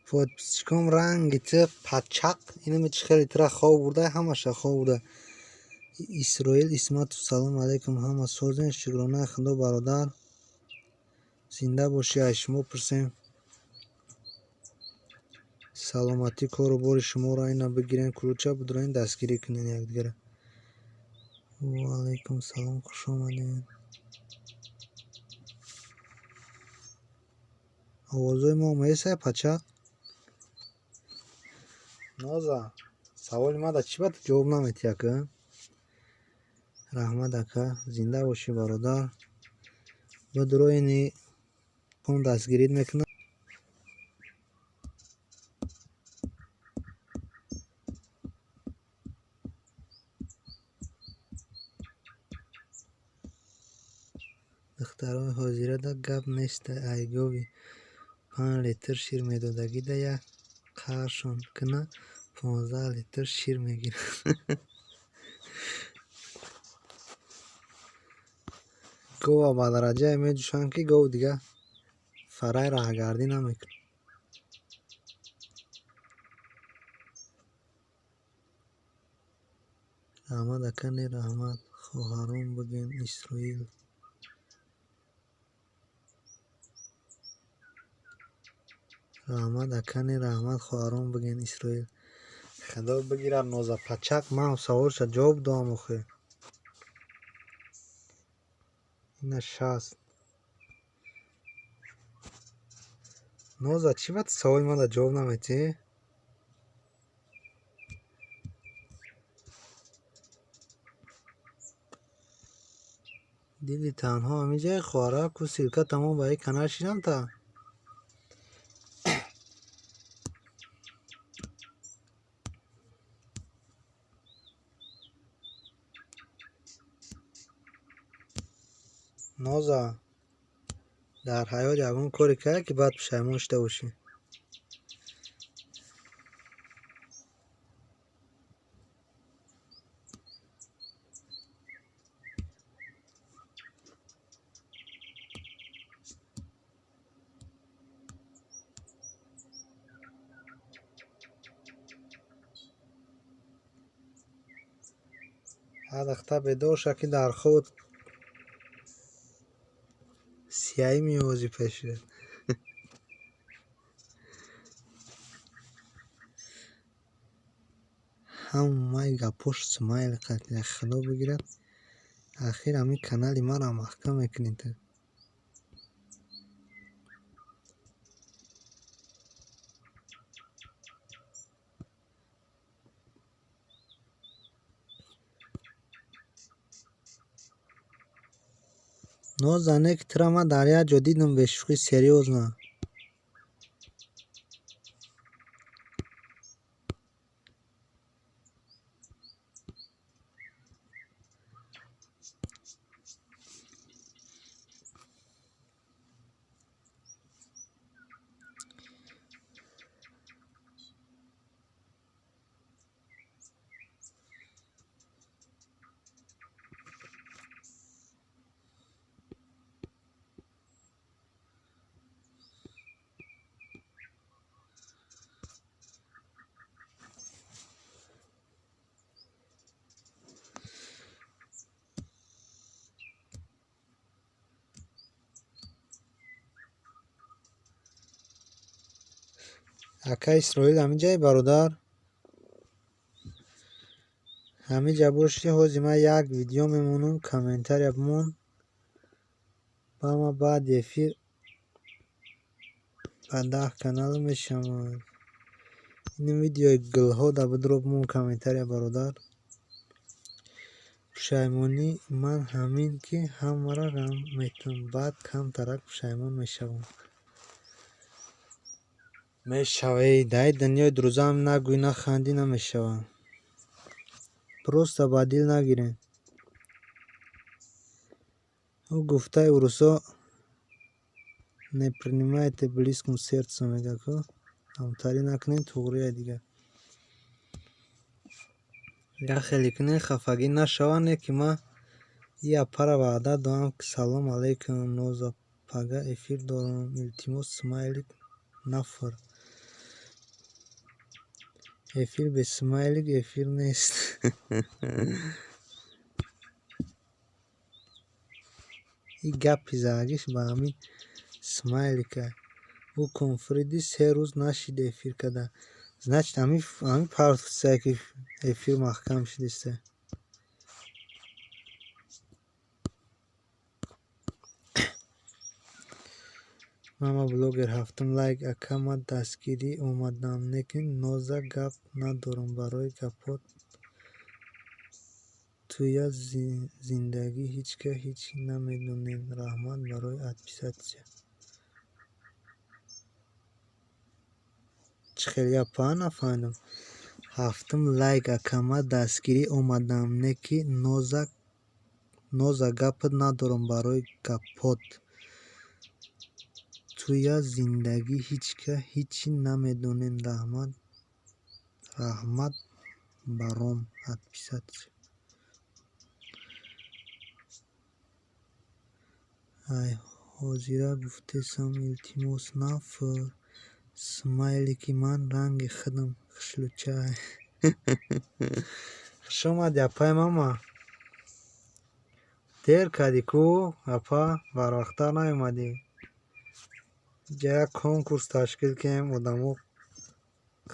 Подписчиком ранги ту пачақ инами чӣ хеле тура хоб бурда, ҳамаша хоб бурда. Исроил Исматов, салом алейкум, ҳама созен, шукронаи Худо бародар. Зинда бошӣ, аз шумо пурсем. Саломатӣ, кору бори шуморо ина бигирен, кулуча бидроен, дастгирӣ кунен якдигара. Ва алайкум салом, хуш омадед. Овозои мо омадесай пачақ? Ноза, саволи мада чӣ ба ту ҷавоб наметиҳӣ ака? Раҳмат ака, зинда бошӣ бародар. Бидроени ком дастгирит мекунам. Духтарои ҳозирада гап неста, ай гови 5 литр шир медодагида як қаршон куна 15 литр шир мегирад. Гова ба дараҷае меҷӯшанд, ки гов дига фарай раҳгардӣ намекунад. Раҳмат ака, не раҳмат, хоҳарон бигӯем Исроил. Раҳмат ака, не раҳмат, хоҳарон бигӯем Исроил. Худо бигирад Ноза пачақ, ман саволша ҷавоб додам охир. Ина 60. Ноза, чӣ ба ту саволи мада ҷавоб наметиҳӣ? Дили танҳо ҳамин ҷае хоҳара ку ссылка тамом ба ин канал шидам та. Ноза, дар ҳаёт ягон коре кард, ки баъд пушаймон шуда бошӣ? Ҳадахта бедор ша, ки дар хобат сияҳӣ меовозӣ пешият. Ҳамаи гапош смайл қатъия, Худо бигирад. Ахир ҳамин канали маро маҳкам мекунӣ ту. Ноза, не ки тура ман дар як ҷо дидам бешӯхӣ, серьёзно. Ака Исроил ҳамин ҷае бародар? Ҳамин ҷа бошӣ, ҳозир ман як видео мемонам, комментария бимон. Ба ман баъди эфир ба 10 канал мешавад. Ин видеои гулҳо да бидро бимон комментария бародар. Пушаймонии ман ҳамин, ки ҳамаро ғам метам, баъд камтарак пушаймон мешавам. Мешава, дай дунёи друзам нагӯй, нахандӣ намешава. Просто ба дил нагирем. Ӯ гуфтаи урусо не принимайте близкому сердцу мега ку. Ҳамтарӣ накунем, туғрия дигар. Як хеле кунем, хафагӣ нашава, не ки ман я пара ваъда дорам, ки салом алейкум, Ноза, пага эфир дорам, илтимос смайлик нафар. Эфир без смайлик эфир нест. И гапи заагиш ба ҳамин смайлика. Ӯ конфриди се рӯз нашид эфир када. Значит, ҳамин партия ки эфир маҳкам шудиста. Мама блогер ҳафтум лайк ака ман дастгирӣ омадам, лекин ноза гап надорам барои гапот туя зиндагӣ ҳеч кас ҳеч намедонед. Раҳмат барои отписаться. Чӣ хел япа нафаҳмидам. Ҳафтум лайк ака ман дастгирӣ омадам, не ки ноза гапат надорам барои гапот туя зиндагӣ ҳеч кас ҳечи намедонед. Раҳмат баром отписаться. Ай ҳозира гуфтесам илтимос нафр. Смайлики ман ранги худам хушлучай. Хуш омадӣ апай мама. Дер кардӣ ку апа, барвақттар наомадӣ. Инҷа як конкурс ташкил кардем, одамо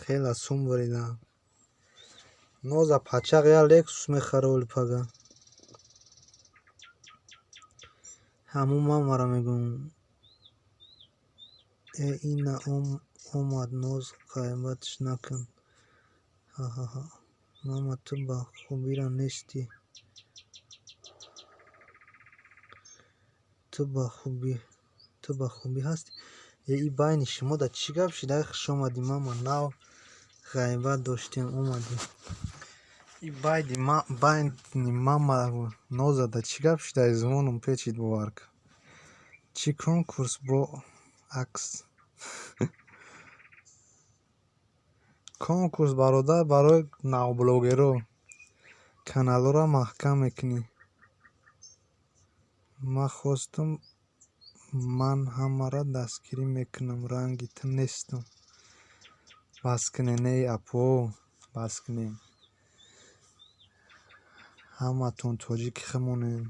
хеле сум буриданд. Ноза пачақ як Лексус мехара оли пага. Ҳамун мамаро мегӯм. Э ина омад ноз ғайбатш накун. Ҳа-ҳа-ҳа. Мама ту ба хубира нестӣ. Ту ба хубӣ ҳастӣ? Э и байни шумо да чӣ гап шид? Ай хуш омадӣ мама, нав ғайбат доштем омадӣ. И байни мама Ноза да чӣ гап шид? Ай звоном печид бовар кун. Чӣ конкурс бо акс? Конкурс бародар барои навблогерҳо. Каналҳоро маҳкам мекунӣ. Ман хостам ман ҳамаро дастгирӣ мекунам, ранги ту нестам. Бас кунед, эй апо, бас кунед. Ҳаматон тоҷики худмонем.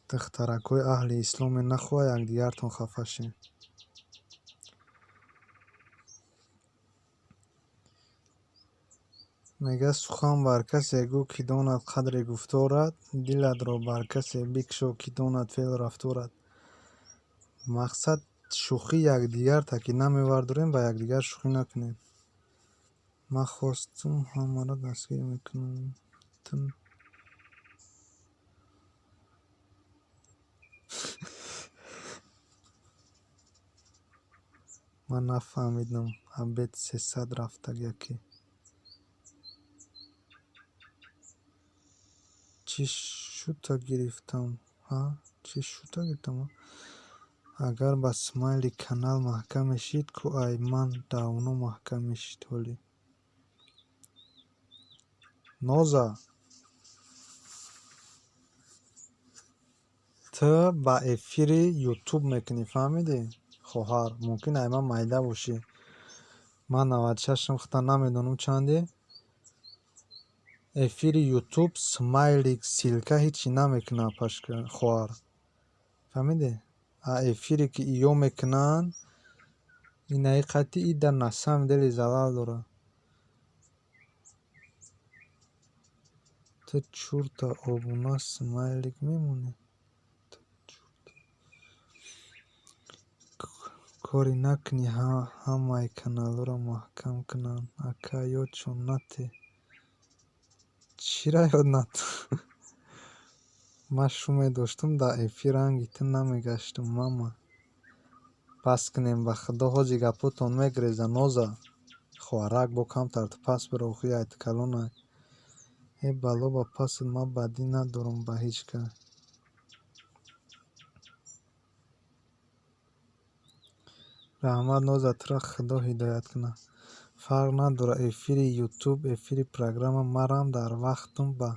Духтаракҳои аҳли исломе нахоҳад якдигартон хафа шед. Мегӯяд сухан бар касе гӯ, ки донад қадри гуфторат, дилатро бар касе бикшо, ки донад феълу рафторат. Мақсад шӯхӣ якдигарта ки намевардорем, ба якдигар шӯхӣ накунем. Ман хостам ҳамаро дастгирӣ мекунам. Ман нафаҳмидам обед 300 рафтаг яке. Чӣ шута гирифтам, ҳа? Чӣ шута гирифтам, ҳа? Агар ба смайли канал маҳкам мешид, ку ай ман давно маҳкам мешид ҳолӣ. Ноза, ту ба эфири ютуб мекунӣ, фаҳмидӣ? Хоҳар, мумкин ай ман майда бошӣ. Ман 96-ам, худам намедонам чанде. Эфири ютуб смайлик ссылка ҳечи намекунад пашка хоҳар. Фаҳмидӣ? А эфире ки иё мекунанд, инаи қатъи и дар на самом деле залал дорад. Ту чурта обуна смайлик мемонӣ? Коре накунӣ ҳамаи каналҳоро маҳкам кунанд. Ака ёдшон нате. Чира ёд нат? Ман шу медоштам дар эфир ранги ту намегаштам мама. Бас кунем ба худо ҳози гапотон мегреза Ноза. Хоҳарак бо камтар ту пас биро охи ай ту калонай. Э бало ба пасат ман бадӣ надорам ба ҳеҷ кас. Раҳмат Ноза, туро худо ҳидоят кунад. Фарқ надорад эфири ютуб, эфири программа. Марам дар вақтам ба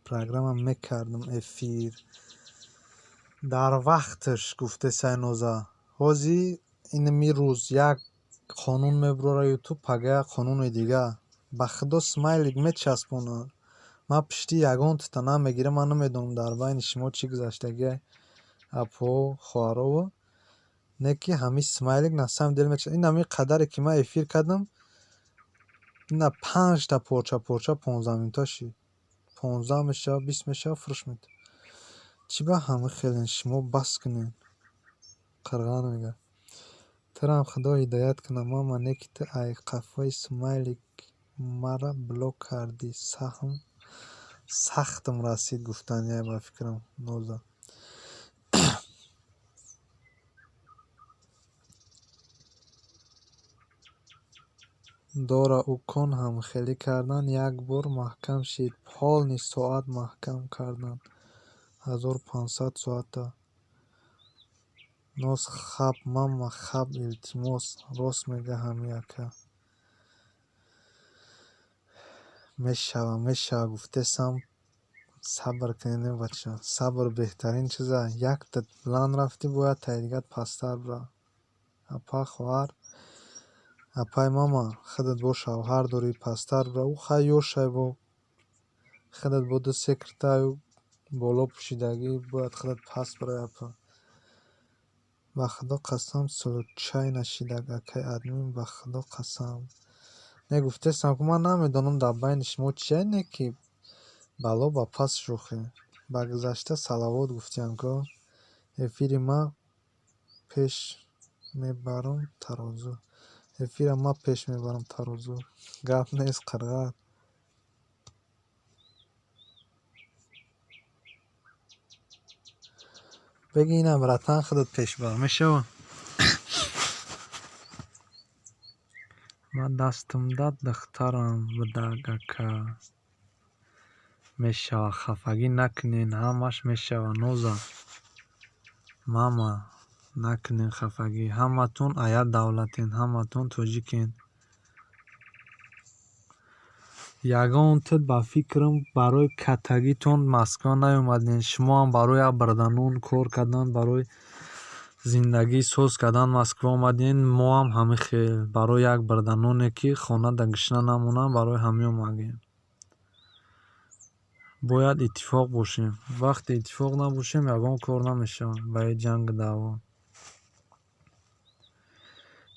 программа мекардам эфир. Дар вақташ гуфтесай Ноза. Ҳози инами рӯз як Қонун мебурора Ютуб, пага қонуни дига. Ба худо смайлик мечаспонад. Ман пишти ягон тута намегирам, ман намедонам дар байни шумо чӣ гузаштагиай, апо, хоҳарову. Не ки ҳамин смайлик на самом деле меча. Ин ҳамин қадаре ки ман эфир кардам, ина панҷта порча порча 15 минута шид. 15 мешава, 20 мешава, фурӯш мед. Чӣ ба ҳама хелен шумо бас кунед? Қирған мега. Турам худо ҳидоят кунад, мама, не ки ту ай қафои смайлик мара блок кардӣ, саҳм сахтам расид гуфтаниай ба фикрам, Ноза. Дора укон ҳамхелӣ кардан, як бор маҳкам шид, полный соат маҳкам кардан. 1500 соата. Ноз хаб, мама, хаб, илтимос. Рост мега ҳами ака. Мешава, мешава гуфтесам, сабр кунед, бача. Сабр беҳтарин чиза. Якта баланд рафтӣ, бояд таи дигар пасттар бира. Апа, хоҳар, апай мама, худат бо шавҳар дорӣ, пасттар бира. Ӯ хай ёшай бо худат бо ду се киртаю боло пӯшидагӣ, бояд худат паст бирай, апа. Ба худо қасам, случай нашидак, акай админ, ба худо қасам. Не гуфтесам, ку ман намедонам дар байни шумо чия, не ки бало ба пас шӯхӣ. Ба гузашта салавот гуфтиям ко. Эфири ма пеш мебарам тарозу. Эфира ма пеш мебарам тарозу. Гап нест, қирғат. Беги инам, братан, худат пеш бар. Мешава? Ман дастам дад духтарам будак, ака. Мешава, хафагӣ накунен, ҳамаш мешава, Ноза. Мама, накунен хафагӣ. Ҳаматон ая давлатен, ҳаматон тоҷикен. Ягон тут ба фикрам барои каттагитон Москва наёмадем. Шумоам барои як барданон кор кардан, барои зиндагӣ соз кардан Москва омадем. Моам ҳамин хел барои як барданоне ки хонада гушна намонанд, барои ҳамин омадем. Бояд иттифоқ бошем. Вақте иттифоқ набошем, ягон кор намешавад ба ин ҷангу даъво.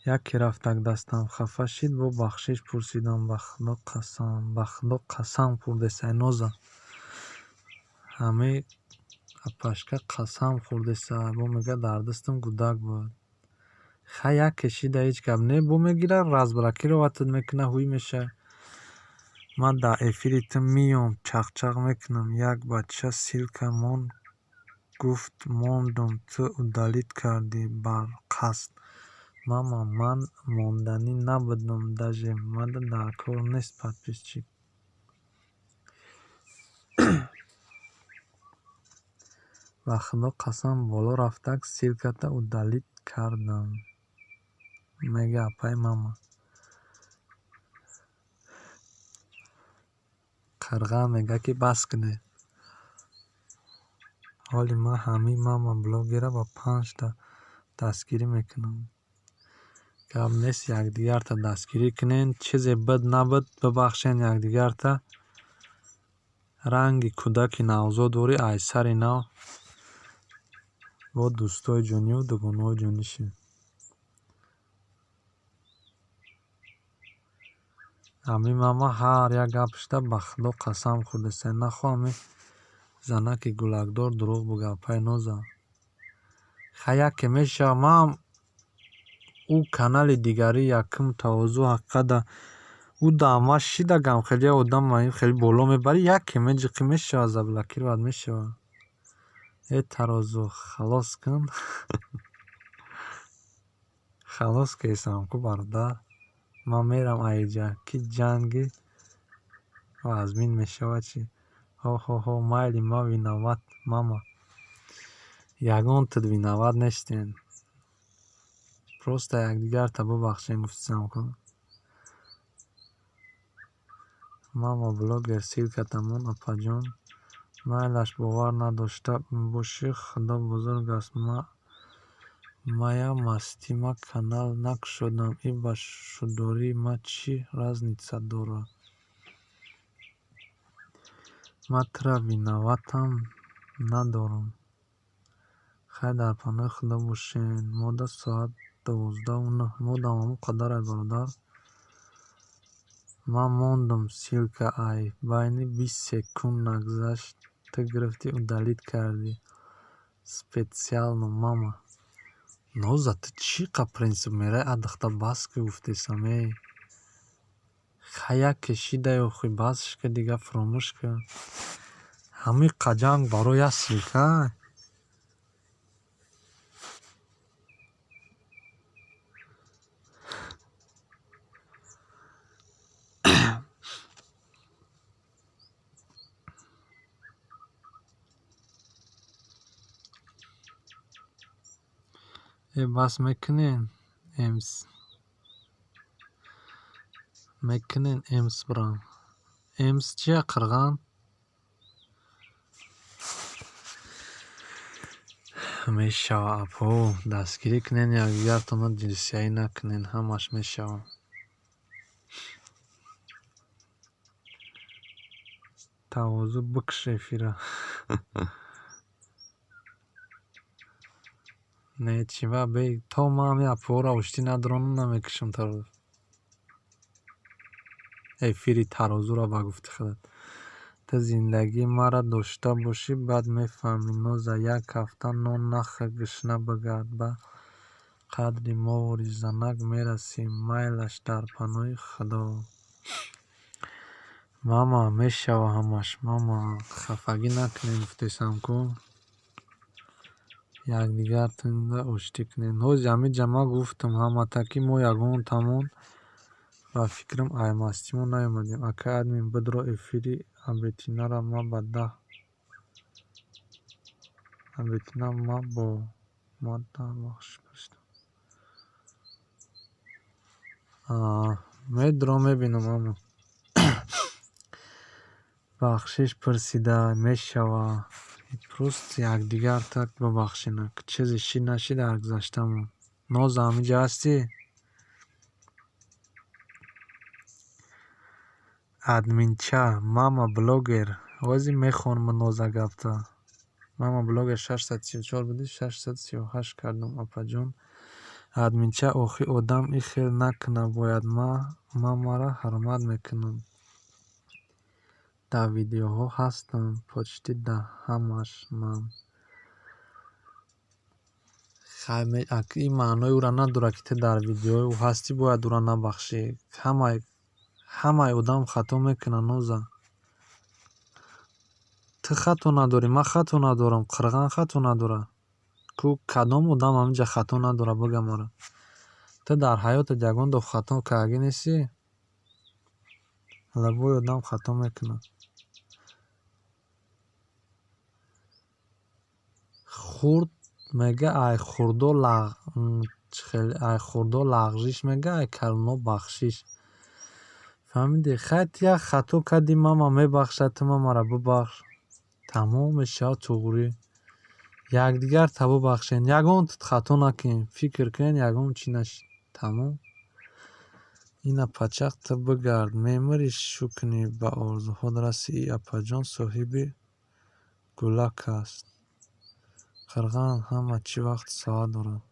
Яке рафтак дастам хафа шид, бо бахшиш пурсидам, ба худо қасам, ба худо қасам хӯрдесай, Ноза. Ҳамаи апашка қасам хӯрдесай, бо мега дар дастам гудак буд. Хай яке шида ҳеҷ гап не, бо мегира разблокировать мекуна, ҳуй меша. Ман дар эфири ту миём, чақчақ мекунам. Як бача ссылка мон гуфт, мондум, ту удалить кардӣ барқасд. Мама, ман монданӣ набудам, даже мада дар кор нест подписчик. Ба худо қасам, боло рафтак ссылката удалить кардам. Мега апай мама. Қирға мега ки бас кунед. Ҳоли ман ҳамин мама блогера ба панҷта дастгирӣ мекунам. Гап нест, якдигарта дастгирӣ кунен. Чизе буд набуд, бибахшен якдигарта. Ранги кӯдаки навзод дорӣ, ай сари нав бо дӯстои ҷониву дугонаҳои ҷонӣ шед. Ҳамин мама ҳар як гапашда ба худо қасам хӯрдесай. Нахоҳ ҳамин занаки гулакдор дурӯғ буга, апай Ноза. Хай яке мешава, ман ӯ канали дигари якум тавозӯ ҳақиқата ӯ даъма шидагам, хеле одам хеле боло мебарӣ, яке меҷиқӣ мешава, заблокировать мешава. Э тарозу, халос кун. Халос кесам ку, бародар. Ман мерам аиҷа, ки ҷанги вазмин мешавад чӣ? Ҳо-ҳо-ҳо, майли, ман виноват, мама. Ягон тут виноват нестен. Просто якдигарта бубахшем, гуфтисам ку. Мама блогер, ссылката мон, апаҷон. Майлаш, бовар надошта бошӣ, худо бузург аст. Ма Мая мастима канал накушодам, и ба шудории ма чӣ разница дорад? Ман тура виноватам надорам. Хай, дар паноҳи Худо бошен. Мода соат 12:09. Модам ҳамон қадар ай, бародар. Ман мондум, ссылка ай байни 20 секунд нагузашт, ту гирифтӣ, удалить кардӣ. Специально, мама. Ноза, ту чӣ қа принцип меравӣ? Адахта бас ки гуфтесам, эй. Хай, як кешидай охи, басш ка, дига фуромӯш ка. Ҳамин қа ҷанг барои як ссылка? Э, бас мекунен эмс, мекунен эмс бирам. Эмс чия, қирған? Мешава, апо, дастгирӣ кунен якдигартонро, дилсиёӣ накунен, ҳамаш мешава. Тавозӯ бикш эфира. Не, чива бе, то ман ҳамин апоҳоро оштӣ надоронам, намекушам эфири тарозуро, ба гуфти худат. Ту зиндагии маро дошта бошӣ, баъд мефаҳмӣ. Ноза, як ҳафта нон нахӯр, гушна бигард, ба қадри мовори занак мерасӣ. Майлаш, дар паноҳи Худо. Мама, мешава ҳамаш, мама, хафагӣ накунем, гуфтесам ку. Якдигартонро оштӣ кунед. Ҳози ҳамин ма гуфтам ҳамата, ки мо ягонтамон, ба фикрам, аймастимо наомадем. Акай админ, бидро эфири Абетинара, ма ба даҳ Абетина, ма бо ма даҳ бахшиш пурсидам. Медурам, мебинам, ама. Бахшиш пурсида мешава. Просто якдигарта бибахшена. Чизе шид нашид дар гузаштамон. Ноза, ҳаминҷа ҳастӣ? Админча, мама блогер. Ҳозир мехонам, Ноза, гапта. Мама блогер, 634 будӣ, 638 кардам, апаҷон. Админча, охи одам и хел накуна бояд, ман мамаро ҳурмат мекунам. Дар видеоҳо ҳастам, почти дар ҳамаш ман. Хай, ин маънои ӯро надорад, ки ту дар видеои ӯ ҳастӣ, бояд ӯро набахшӣ. Ҳамаи одам хато мекунад, Ноза. Ту хато надорӣ, ман хато надорам, қирған хато надорад. Ку кадом одам ҳаминҷа хато надорад, бига маро. Ту дар ҳаётат ягон дор хато кардагӣ нестӣ? Любой одам хато мекунад. Хурд мега, ай хурдо ай хурдо лағжиш мега, ай калоно бахшиш. Фаҳмидӣ? Хай, ту як хато кардӣ, мама мебахшад, ту мамаро бибахш. Тамом мешавад, туғрӣ. Якдигарта бибахшен, ягон хато накунем, фикр кунен, ягон чӣ нашид. Тамом. Ина пачақ, ту бигард, мемирӣ, шу кунӣ, ба орзуҳот расӣ. И апаҷон соҳиби гулак аст. Қирған, ҳама чӣ вақту соат дорад.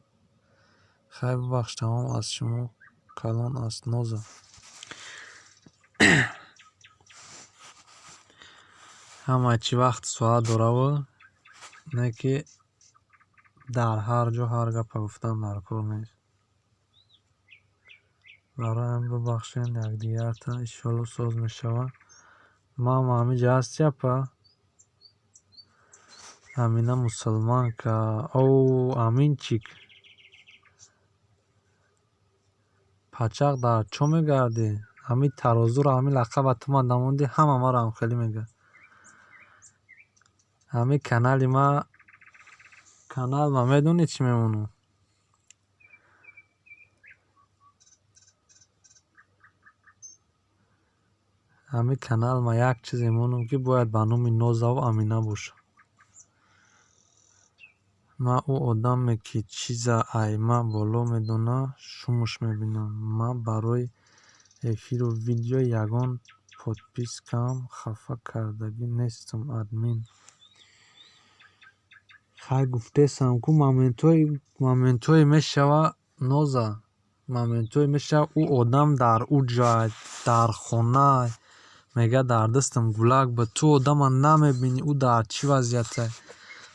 Хай, бибахш, тамом, аз шумо калон аст, Ноза. Ҳама чӣ вақту соат дораву, не ки дар ҳар ҷо ҳар гапа гуфтан дар кор нест. Барои ҳамин бибахшен якдигарта, иншоалло соз мешавад. Мама, ҳаминҷа ҳастӣ, апа? Амина мусулманка. О, Аминчик. Пачақ, дар чо мегардӣ? Ҳамин тарозуро, ҳамин лақаба ту ман дамондӣ, ҳама маро ҳамхелӣ мегӯяд. Ҳамин канали ма, канал ма медонӣ чӣ мемонам? Ҳамин канал ма як чизе монам, ки бояд ба номи Нозаву Амина бошад. Ман ӯ одаме, ки чиза ай ма боло медона, шумуш мебинам. Ман барои эфиру видео ягон подпискаам хафа кардагӣ нестам, админ. Хай, гуфтесам ку, моментҳое мешава, Ноза, моментҳое мешава, ӯ одам дар ӯ ҷай, дар хона мега, дар дастам гулак буд. Ту одама намебинӣ, ӯ дар чӣ вазъияте.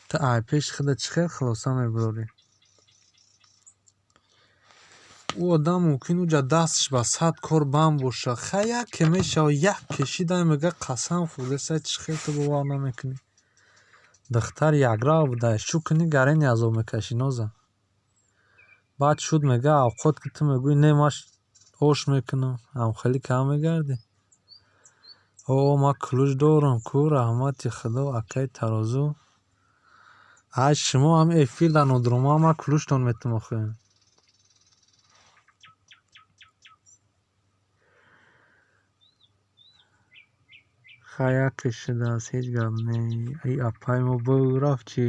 Ту ай пеши худат чӣ хел хулоса мебарорӣ? Ӯ одам мумкин уҷа дасташ ба сад кор банд боша. Хай, яке мешава, як кешида мега, қасам хӯрдеса, чӣ хел ту бовар намекунӣ? Духтар якрав буда, шу кунӣ, гарени азоб мекашӣ, Ноза. Баъд шуд, мега, авқот ки ту мегӯӣ, не, ман ош мекунам, ҳамхелӣ кам мегардӣ. О, ман ключ дорам ку, раҳмати худо, акаи тарозу. Ай шумо ҳами эфир дар нодурома, ман ключтон метум охе. Хай, яке шудааст, ҳеҷ гап не. И апаи мо рафт чӣ?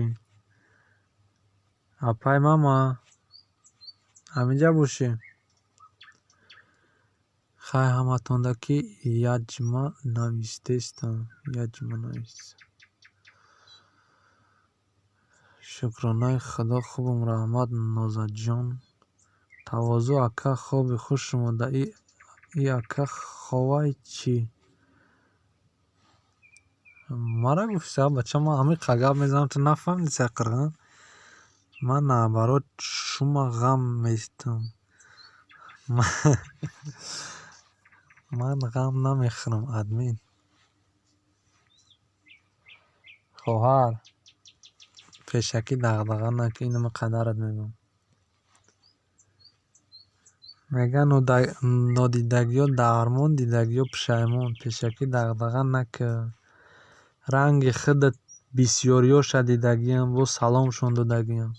Апаи мама, ҳаминҷа бошӣ? Хай, ҳаматонда ки яҷма навистестам, яҷма навист. Шукронаи худо, хубам, раҳмат, Нозаҷон. Тавозӯ ака, хоби хуш шумода. И ака ховай чӣ? Мара гуфти, бача, ман ҳамин гап мезанам, ту нафаҳмидӣ, сақирған? Ман наоборот шума ғам местам. Ман ғам намехӯрам, админ. Хоҳар, пешакӣ дағдаға накун, инама қадарат мегӯям. Мега, нодидагиё дармон, дидагиё пушаймон. Пешакӣ дағдаға накун. Ранги худат бисёриёша дидагиам, боз саломшон додагиам.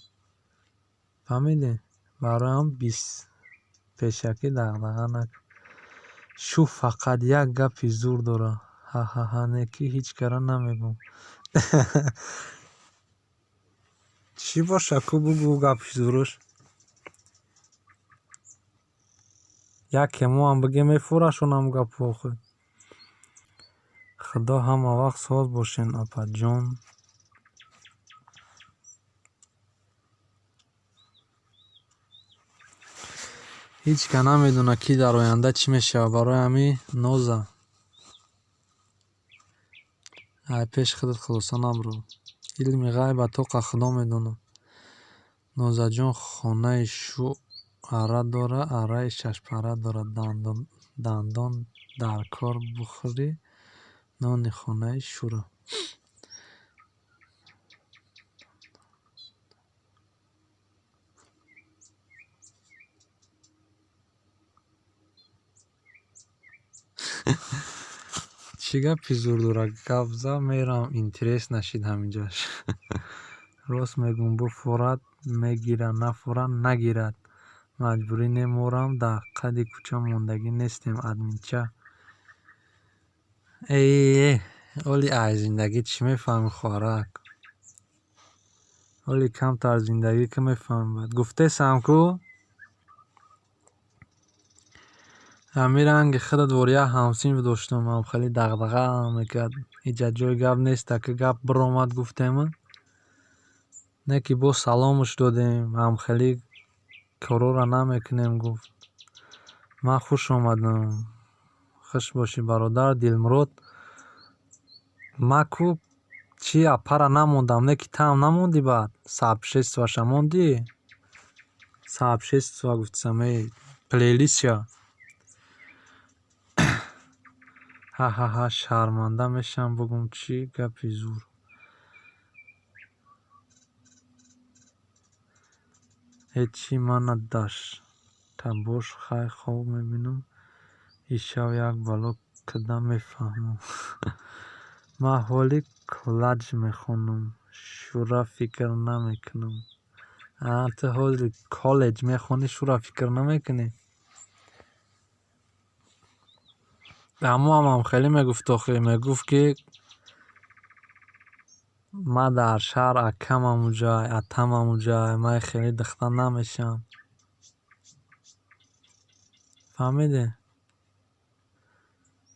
Фаҳмидӣ? Барои ҳам пешакӣ дағдаға накун. Шу фақат як гапи зур дора. Ҳа-ҳа-ҳа, не ки ҳеҷ кара намегӯм. Чӣ боша ку, бугӯ гапи зуруш. Яке моам бигем, мефурашон ҳам гапу охир. Худо ҳама вақт соз бошен, апаҷон. Ҳеҷ ка намедонад, ки дар оянда чӣ мешавад. Барои ҳамин, Ноза, ай пеши худат хулоса набурор. Илми ғайба тоқа Худо медонад. Нозаҷон, хонаи шу ара дора, араи шашпара дорад. Дандон дар кор бухӯрӣ нони хонаи шура. Чӣ гапи зур дора? Гап за, мерам, интерес нашид ҳаминҷаш. Рост мегӯм, буфурад мегирад, нафурад нагирад. Маҷбурӣ не, морам дар қади кӯча мондагӣ нестем, админча. Э, оли ай зиндагӣ чӣ мефаҳмӣ, хоҳарак? Оли камтар зиндагӣ ки мефаҳмӣ баъд. Гуфтесам ку, ҳамин ранги худат вор як ҳамсинф доштам, ҳам хеле дағдаға мекард. Ҳеҷа ҷои гап нест, ака гап биромад, гуфтем. Не ки боз саломаш додем, ҳам хеле корора намекунем, гуфт. Ман хуш омадам. Хуш бошӣ, бародар Дилмурод. Ман ку чӣ апара намондам, не ки таам намондӣ баъд. Сообществоша мондӣ? Сообщество гуфтисам, эй, плейлистша. Ҳа-ҳа-ҳа, шарманда мешавам, бугум, чӣ гапи зур. Э, чӣ мана дашта бош, хай, хоб мебинам. Ишав як бало кида мефаҳмам. Ман ҳоли коллаҷ мехонам, шура фикр намекунам. А, ту ҳоли коллеҷ мехонӣ, шура фикр намекунӣ? Аммо ҳамам хеле мегуфт охи, мегуфт ки Ман дар шаҳр акамам уҷай, атамам уҷай, ман хеле духтар намешавам. Фаҳмиде?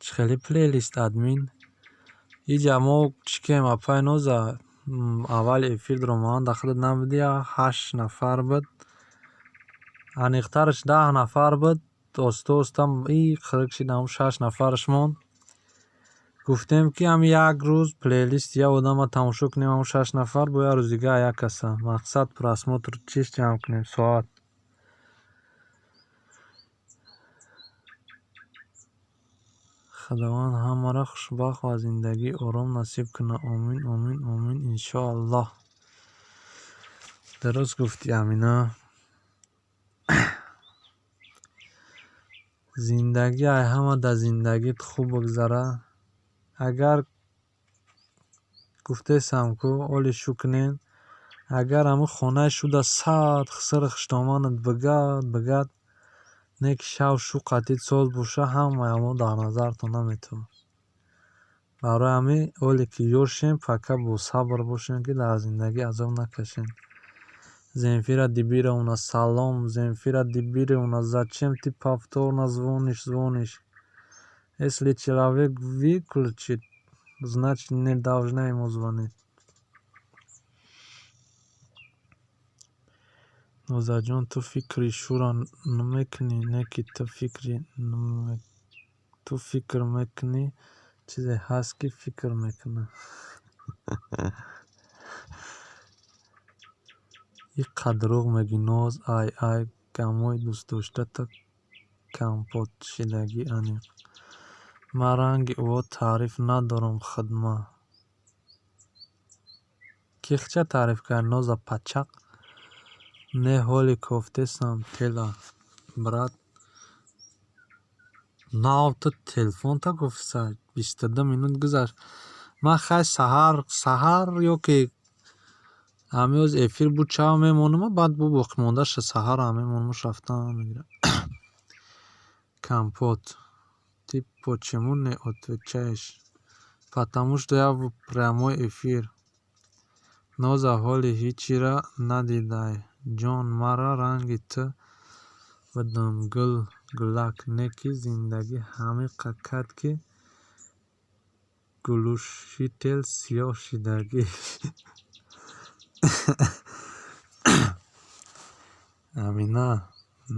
Чӣ хеле плейлист, админ? Иҷа мо чӣ кем, апай Ноза, аввали эфир дуромадан дар худат набудӣ, ҳашт нафар буд. Аниқтараш 10 нафар буд. Оста оста и қирик шид, ҳамун шаш нафараш монд. Гуфтем, ки ҳами як рӯз плейлисти як одама тамошо кунем, ҳамун шаш нафар, бо як рӯз дига як каса. Мақсад просмотр чиз ҷамъ кунем, соат. Худованд ҳамаро хушбахт ва зиндагии ором насиб кунад. Омин, омин, омин, иншоаллоҳ. Дуруст гуфтӣ, Амина. Зиндагӣ ай ҳама дар зиндагит хуб бигзара. Агар гуфтесам ку, оли шу кунен, агар ҳамун хонаи шуда сад хисри хуштоманат бигад, бигад, не ки шав шу қатъи соз боша, ҳамаи ҳамо дар назартон наметавад. Барои ҳамин оле ки ёшем, пока бо сабр бошем, ки дар зиндагӣ азоб накашем. Земфира Дибировна, салом. Земфира Дибировна, зачем ты повторно звонишь, звонишь? Если человек выключит, значит, не должна ему звонить. Нозаҷон, ту фикри шура намекунӣ, не ки ту фикр мекунӣ, чизе ҳаст, ки фикр мекунад. Иқа дурӯғ мегӯӣ, Ноз, ай ай гамои дӯстдоштата компот шидагӣ аниқ. Ман ранги ӯо таъриф надорам хидма. Ки хча таъриф кард, Ноза пачақ? Не, ҳоли кофтесам тела, брат. Нав ту телефонта гуфтса, 22 минут гузашт. Ман хай саҳар, саҳар ё ки ҳамин ҳоз эфир буд, чав мемонам, баъд бо боқимондаша саҳар ҳам мемонамуш, рафтан мегирам. Компот. Ты почему не отвечаешь? Потому что я в прямой эфир. Ноза ҳоли ҳичира надидай. Ҷон, мара ранги ту будам, гул гулак, не ки зиндагӣ ҳамиқа кард, ки глушител сиёҳ шидагӣ. Амина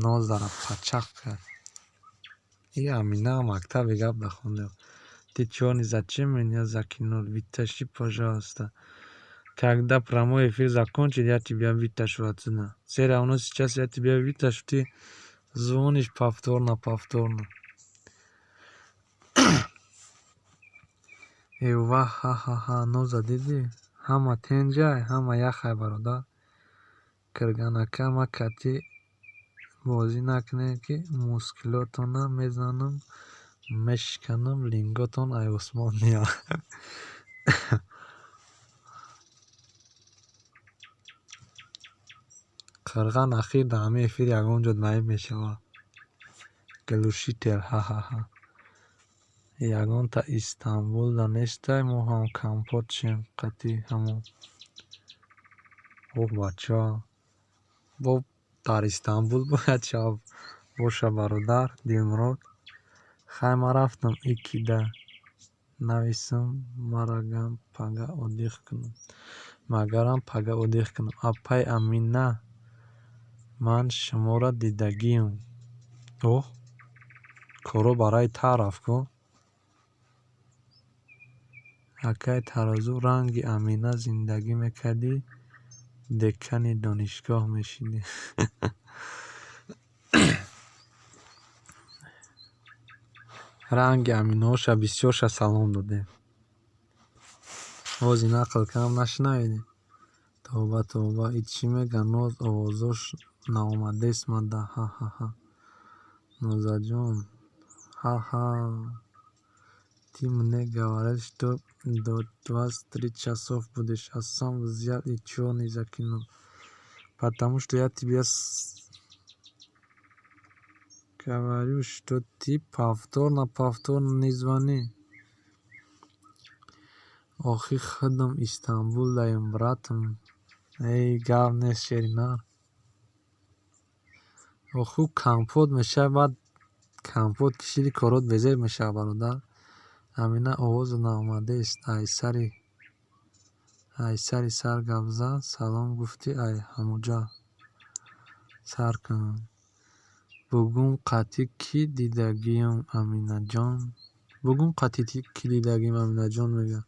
Нозара пачақ кард. И Амина мактаби гап дахонда. Ты чёрный, зачем меня закинул? Вытащи, пожалуйста. Когда прямой эфир закончит, я тебя вытащу отсюда. Все равно сейчас я тебя вытащу, ты звонишь повторно, повторно. Эва, ха-ха-ха, Ноза дидӣ? Ҳама тенҷай, ҳама яхай, бародар. Кирганака, ма кати бозӣ накунед, ки мускулотона мезанам, мешиканам, линготон ай осмон меояд. Қирған ахир дар ҳамин эфир ягон ҷо наиб мешавад. Глушител, ха-ха-ха. Ягонта Истанбулда нестай, мо ҳам компот шем қатъи ҳамон. Оҳ, бача. Бо дар Истанбул бояд шав боша, бародар Дилмурод. Хай, ман рафтам икида нависам, марагам пага отдых кунам. Магарам пага отдых кунам. Апай Амина, ман шуморо дидагиам. Оҳ, коро барои тараф ку. Акай Тарозу, ранги Амина зиндагӣ мекардӣ, декани донишгоҳ мешидӣ. Ранги Аминаоша бисёрша салом додем. Ози нақл кардам, нашунавидӣ? Тавба, тавба, и чӣ мега, Ноз, овозош наомадест мада, ха-ха-ха. Нозаҷон, ха-ха. Ты мне говорил, что до 23 часов будешь, а сам взял и чёрный закинул. Потому что я тебе говорю, что ты повторно, повторно не звони. Охи худам Истанбулдаем, братам. Эй, гап нест, шеринар. Оху компот мешавад, баъд компот кишиди, корот безеб мешавад, бародар. Амина, овозу наомадест. Ай сари сар гап зад, салом гуфтӣ, ай ҳамуҷа сар кун. Бугум қатъи кӣ дидагиюм, Аминаҷон? Бугум қатъи кӣ дидагиюм, Аминаҷон, мега.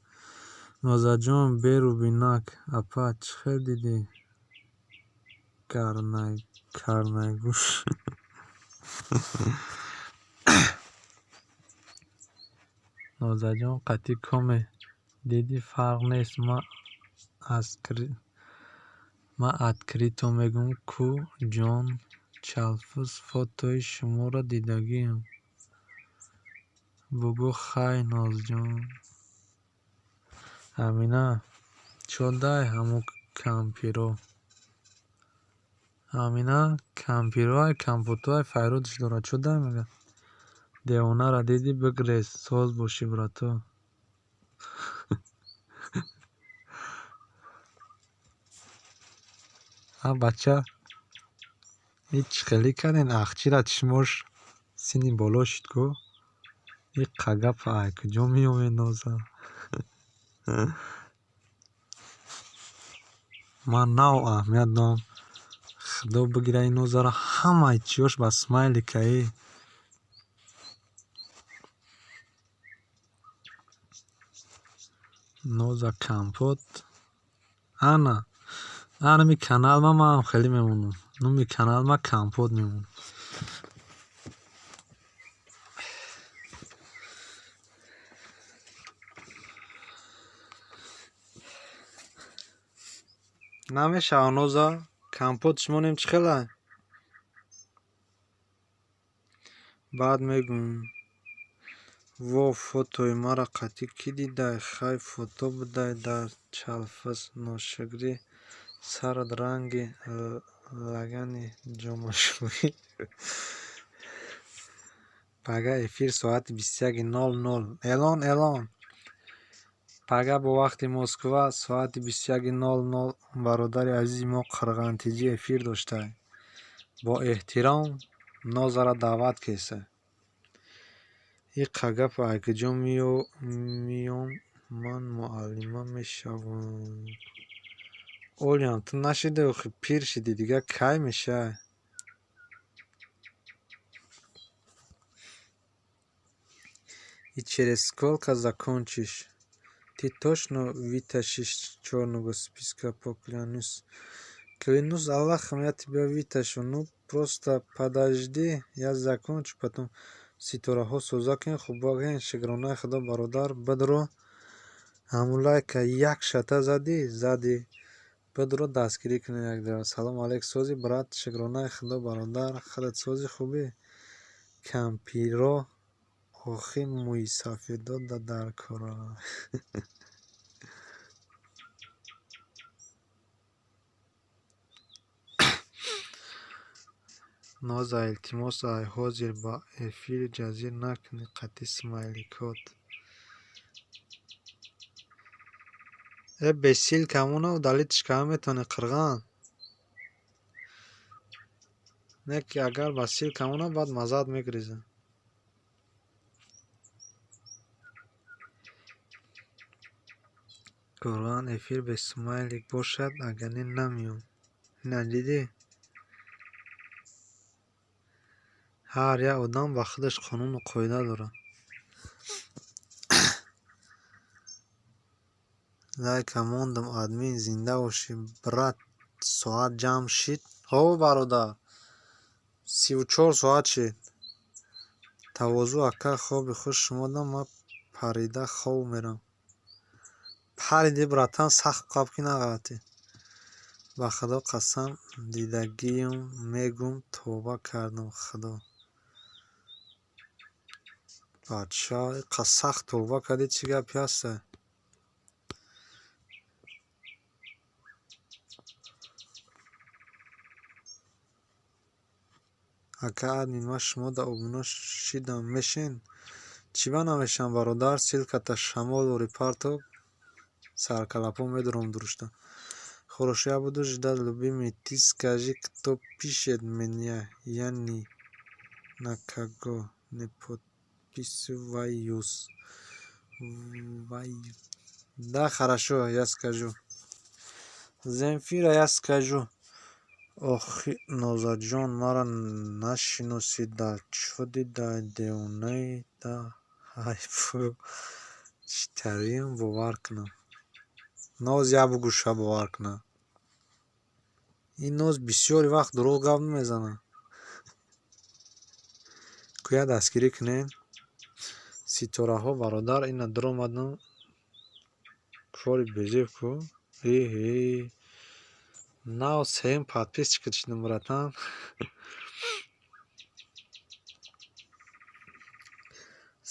Нозаҷон, берубинак апа, чӣ хел дидӣ? Карнайгӯш. Нозаҷон, қатъи коме дидӣ, фарқ нест, ма открыто мегӯм ку ҷон, чалфуз фотои шуморо дидагиюм. Бугӯ хай, Нозҷон. Амина, чо дай ҳамун кампиро? Амина, кампироай, компотоай файродиш дорад. Чо дай мега? Девонара дидӣ, бигрез, соз бошӣ, брато. А бача, ҳеҷ хелӣ карден, ахчира чишмош синни боло шуд ку. Иққа гапа ай куҷо меёвед, Ноза? Ман нав аҳамият додам. Худо бигира ин Нозаро, ҳамаи чиёш ба смайликаи. Ноза компот. Ана, анами каналма манам хеле мемонам. Номи каналма компот мемонам. Намешава, Ноза? Компот шумонем чӣ хела? Баъд мегӯм. Во, фотои маро қатъи кӣ дидай? Хай, фото будай дар чалфиз, ношукрӣ сарат ранги лагани ҷомашӯӣ. Пага эфир соати 21:00. Элон, элон. Пага бо вақти Москва соати 21:00 бародари азизи мо Қирғантиҷӣ эфир доштай. Бо эҳтиром Нозара даъват кеса. Иққа гапа ай куҷо меём, ман муаллима мешавам. Олиям, ту нашиди, охи пир шидӣ, дигар кай мешавӣ? И через сколько закончишь? Ты точно вытащишь чёрного списка, поклянусь. Клянусь Аллахом, я тебя вытащу. Ну, просто подожди, я закончу, потом ситораҳо соза кун, хуб кен, шукронаи Худо, бародар, бидро ҳамун лайка як шата задӣ, задӣ. Бидро дастгирӣ кунед якдигар. Салом алейк, сози, брат, шукронаи Худо, бародар, худат сози, хубӣ? Кампиро охи мӯйсафедо дар кора. Ноза, илтимос, ай ҳозир ба эфири ҷазир накунӣ қатъи смайликот. Э, бесил камона удалитиш карда метавонӣ, қирған. Не ки агар ба сил камона, баъд мазаат мегирезад. Қуръан эфир бе смайлик бошад, агар не намеём. Ина дидӣ? Ҳар як одам ба худаш қонуну қоида дорад. Лайка мондам, админ, зинда бошӣ, брат, соат ҷамъ шид? Ҳо, бародар, 34 соат шид. Тавозӯ, ака, хоби хуш шумода, ман парида хоб мерам. Париди, братан, сахт қаб ки нағалатӣ. Ба Худо қасам, дидагиюм, мегӯм, тавба кардам, Худо. Бача, иқа сахт тавба кардӣ, чӣ гапе ҳаста? Ака админ, ман шумода обуна шидам, мешен? Чӣ ба намешавам, бародар? Ссылката шамол репартоб. Саркалапо медурам дурушта. Хорошо, я буду ждать, любимый. Ты скажи, кто пишет меня. Я ни на кого не подписываюсь. Да, хорошо, я скажу. Земфира, я скажу. Охи, Нозаҷон, мара нашиносӣ, да чо дидай, девонаи, да ҳайфу. Чӣ тарием бовар кунам? Ноз як бугӯша бовар кунам. Ин ноз бисёри вақт дурӯғ гап намезанад. Кӯя дастгирӣ кунед. Ситораҳо, бародар, ина дуромадам. Кори безеб ку. Эҳе. Нав сеюм подписчика шудам, братан.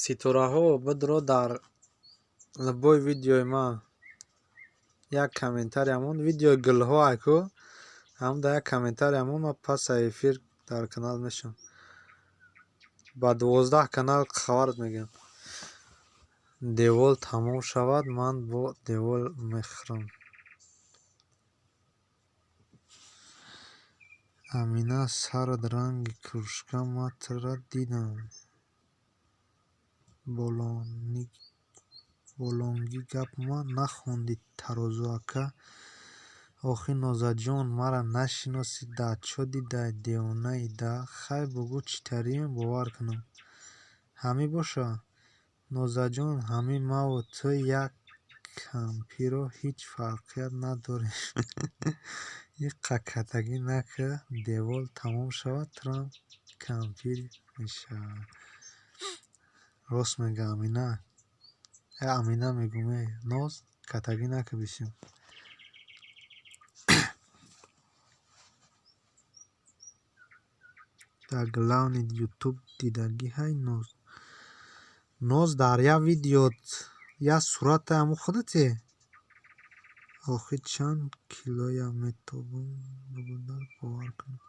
Ситораҳо, бидро дар любой видеои ман як комментария монд. Видеои гулҳо айку. Ҳам дар як комментария монд, ман пас аз эфир дар канал мешавам. Ба 12 канал хабарат мегирам. Девол тамом шавад, ман бо девол мехӯрам. Амина, сарат ранги кружка, ман тура дидам. Болонгӣ гап ма нахондӣ, тарозу ака. Охи, Нозаҷон, мара нашиносӣ, да чо дидай, девонаи, да хай бугӯ, чӣ тарием бовар кунам. Ҳамӣ боша? Нозаҷон, ҳамӣ маву ту як кампиро ҳеҷ фарқият надорем. Иққа катагӣ накӣ, девол тамом шавад, турам кампир мешавад. Рост мега Амина. Э, Амина мегум, э, Ноз, катагӣ накӣ бисёр. Дар главный ютуб дидагӣ ҳай Ноз. Ноз дар як видео як сурата ҳамун худате? Охи чанд килоя метобам, бугӯ да бовар кунам.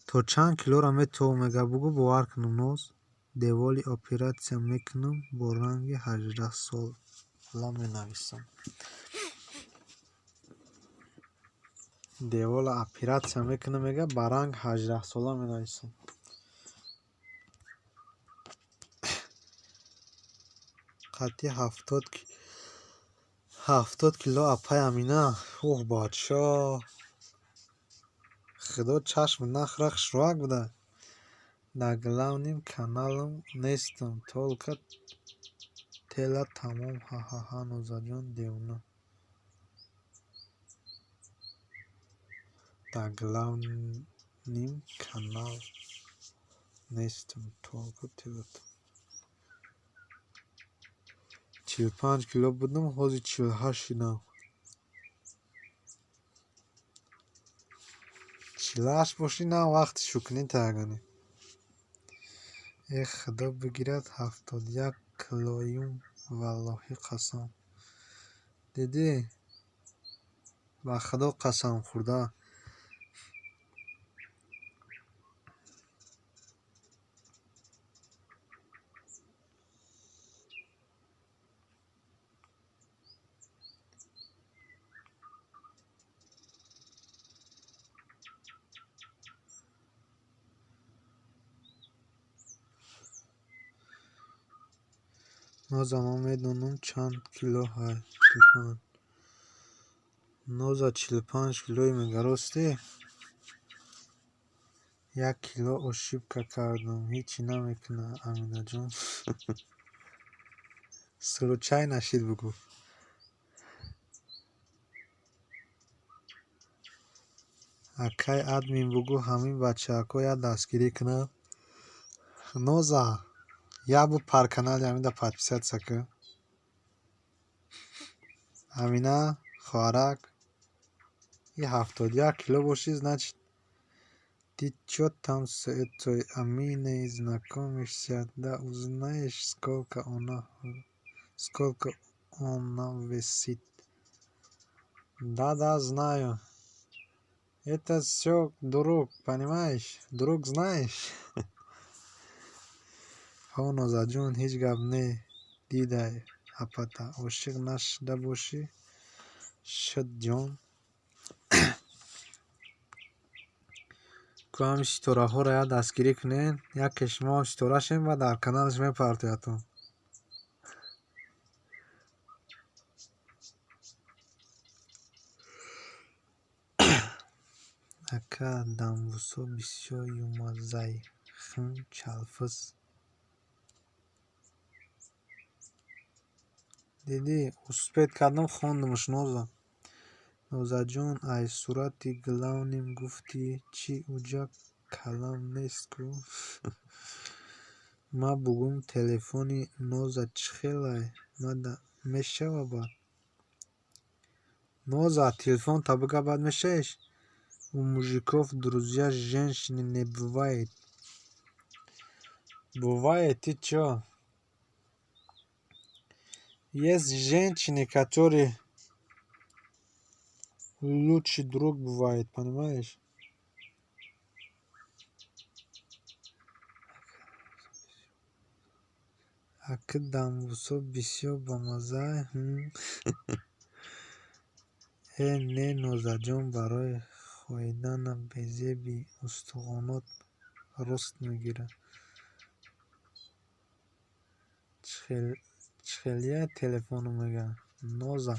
То чанд килора метобам, мега бугӯ бовар кунам, Ноз. Деволи оператсия мекунам, бо ранги 18 сола менависам. Девола оператсия мекунам, мега, ба ранг 18 сола менависам. Қатъи 70 кило апай Амина. Ух, бача. Худо чашм нахӯра, хушрӯяк буда. Дар главным каналам нестам, только тела тамом, ҳа-ҳа-ҳа, Нозаҷон девона. Дар главным канал нестам, только тела тамом. 45 кило будам, ҳозир 48 шудам. 48 бошӣ, на вақти шӯкунӣ таягонӣ. Э, худо бигирад, 71 килоюм, валлоҳи қасам. Дидӣ? Ба худо қасам хӯрда. Ноза, ман медонам чанд кило ҳай. 45. Ноза 45 килои мега, ростӣ? Як кило ошибка кардам, ҳечи намекунад, Аминаҷон. Случайно шид, бугӯ. Акай админ, бугӯ ҳамин бачаҳако як дастгирӣ кунанд. Ноза, як бу пар канали ҳамида подписаться кун. Амина, хоҳарак, и 71 кило бошӣ, значит, ты чё там с этой Аминой знакомишься, да узнаешь, сколько она весит. Да-да, знаю. Это всё друг, понимаешь? Друг знаешь? Ҳо, Нозаҷон, ҳеҷ гап не, дидай. Апата ошиқ нашуда бошӣ, шуд ҷон. Ку ҳами ситораҳоро як дастгирӣ кунед, яке шумоам ситора шем ва дар каналаш мепартоятон. Ака дамбусо бисёр юмазай хм чалфиз. Дидӣ, успеть кардам, хондамаш Ноза. Нозаҷон, ай сурати главним гуфтӣ, чӣ уҷа калам нест ку? Ма бугум телефони Ноза чӣ хелай? Мада мешава баъд? Ноза, телефонта бига, баъд мешавиш? У мужиков друзья женщины не бывает. Бывает, ты чё? Есть женщины, которые лучший друг бывает, понимаешь? Аки дамбусо бисёр бамаза. Э, не, Нозаҷон, барои хоиданам безеби устухонот рост мегирад. Чихелия телефону мега? Ноза.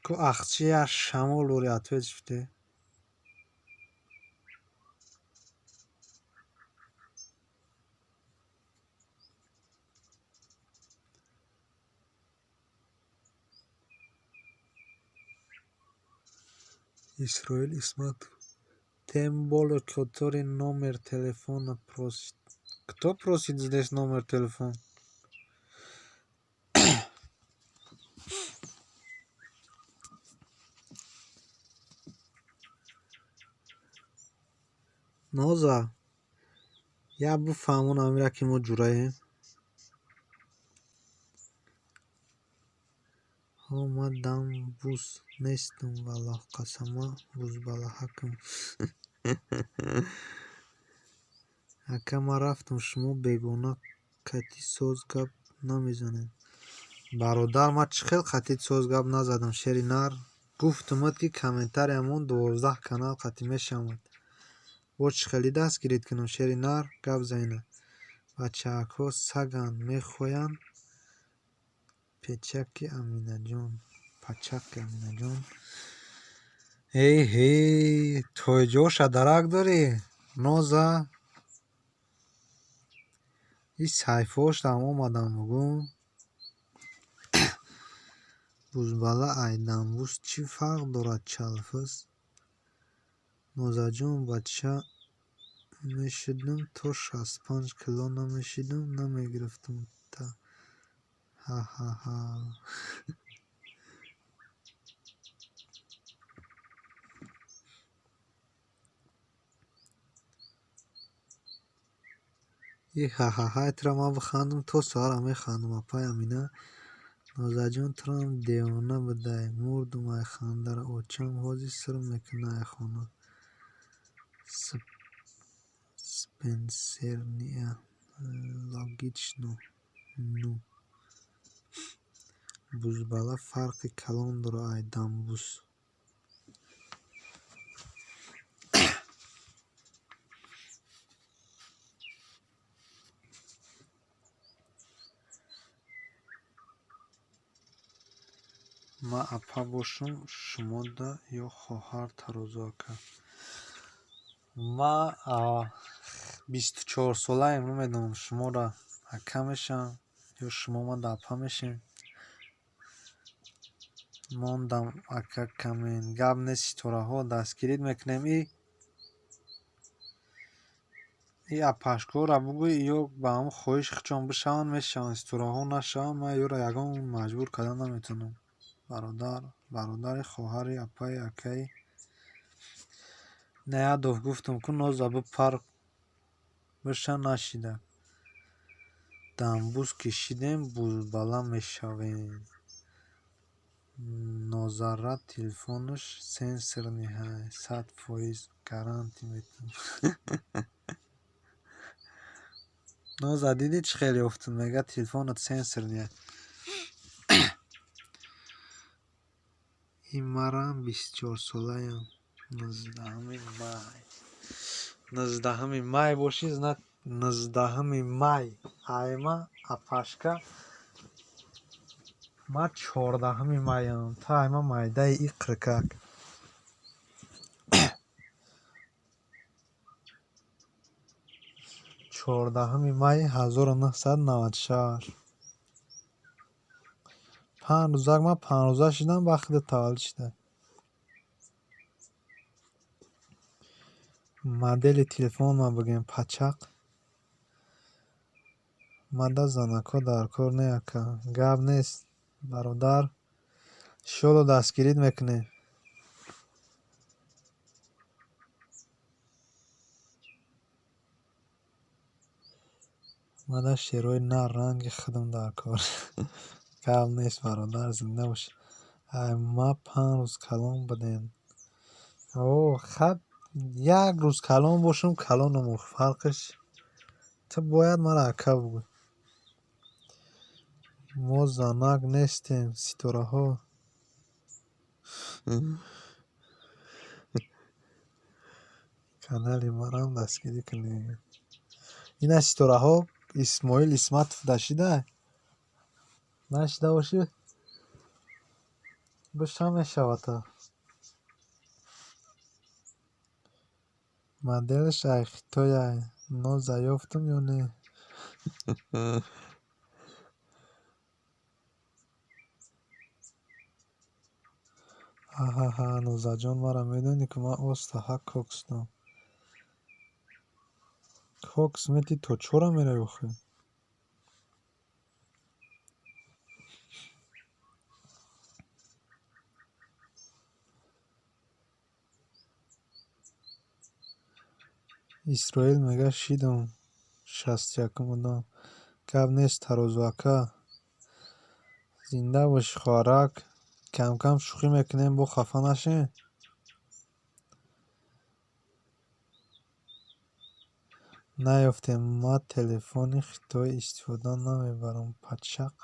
Ку ахчи як шамол ури ответ шуде. Исроил Исматов. Тем более, который номер телефона просит. Кто просит здесь номер телефона? Ноза, я бифаҳмон амира, ки мо ҷураем. Ҳо, ман дамбус нестам, валлоҳ қасама, бузбалаҳакам. Ака, ман рафтам, шумо бегона кати соз гап намезанед. Бародар, ман чӣ хел қатӣ соз гап назадам, шери нар? Гуфтумад, ки комментариямон 12 канал қатӣ мешавад. Бо чӣ хелӣ дастгирит кунам, шери нар? Гап зайна. Бачаакҳо саганд, мехоҳанд печаки Аминаҷон, пачаки Аминаҷон. Эй ҳей, тойҷоша дарак дорӣ? Ноза? Ин саҳифаҳоштам омадам, бугӯ. Бузбала ай дамбус чӣ фарқ дорад, чалфиз? Нозаҷон, бача мешудам, то 65 кило намешидам, намегирифтам та. Ҳа-ҳа-ҳа. И ҳа-ҳа-ҳай тура ман бихандам, то саҳара механдам, апай Амина. Нозаҷон, турам девона будай, мурдум ай хандара, очам ҳозир сир мекунад ай хона. Спенсерния логично, ну. Бузбала фарқи калон дорад ай дамбус. Ман апа бошам шумода ё хоҳар Тарозу ака? Ман 24 солаем, намедонам, шуморо ака мешавам ё шумо мада апа мешем. Мондам, ака, камен. Гап нест, ситораҳо, дастгирит мекунем. И апашкора бугӯй, ё ба ҳамон хоҳиши худшон бишаванд, мешаванд. Ситораҳо нашаванд, ман ёро ягон маҷбур кардан наметавонам. Бародар, бародари, хоҳари, апаи, акаи. Наядов гуфтам ку, Ноза, бипар биша, нашида. Дамбус кишидем, бузбала мешавем. Нозара телефонаш сенсорный ҳай, 100% гарантия метавон. Ноза, дидӣ, чӣ хел ёфтум? Мега, телефонат сенсорный. Ин марам 24-солаям. 19-уми май. 19-уми май бошӣ, знак 19-уми май. Айма апашка ма 14-уми маям. Ту айма майдаи иқрикак. 14-уми майи 1996. 5 рӯзак ман 5 рӯза шидам, ба худат таваллуд шуда. Модели телефонма бигем, пачақ. Мада занакҳо дар кор не, ака. Гап нест, бародар. Иншолло дастгирит мекунем. Мада шеърҳои нар ранги худам дар кор. Гап нест, бародар, зинда бошӣ. Ай ма 5 рӯз калон будем. О, хаб як рӯз калон бошам, калонам фарқаш. Ту бояд маро ака бугӯӣ. Мо занак нестем, ситораҳо. Канали марам дастгирӣ кунед. Ина ситораҳо Исмоил Исматов дашида? Нашида бошӣ? Биша мешавад. Моделаш ай Хитояй. Ноза ёфтум ё не? Ҳа-ҳа-ҳа, Нозаҷон, маро медонӣ, ки ман остаҳа кокс дам. Кокс мети то чора меравӣ охир? Исроил мега шидам 61-ум одам. Гап нест, тарозу ака. Зинда бошӣ, хоҳарак. Кам-кам шӯхӣ мекунем, бо хафа нашем? Наёфтем. Ман телефони хитоӣ истифода намебарам, пачақ.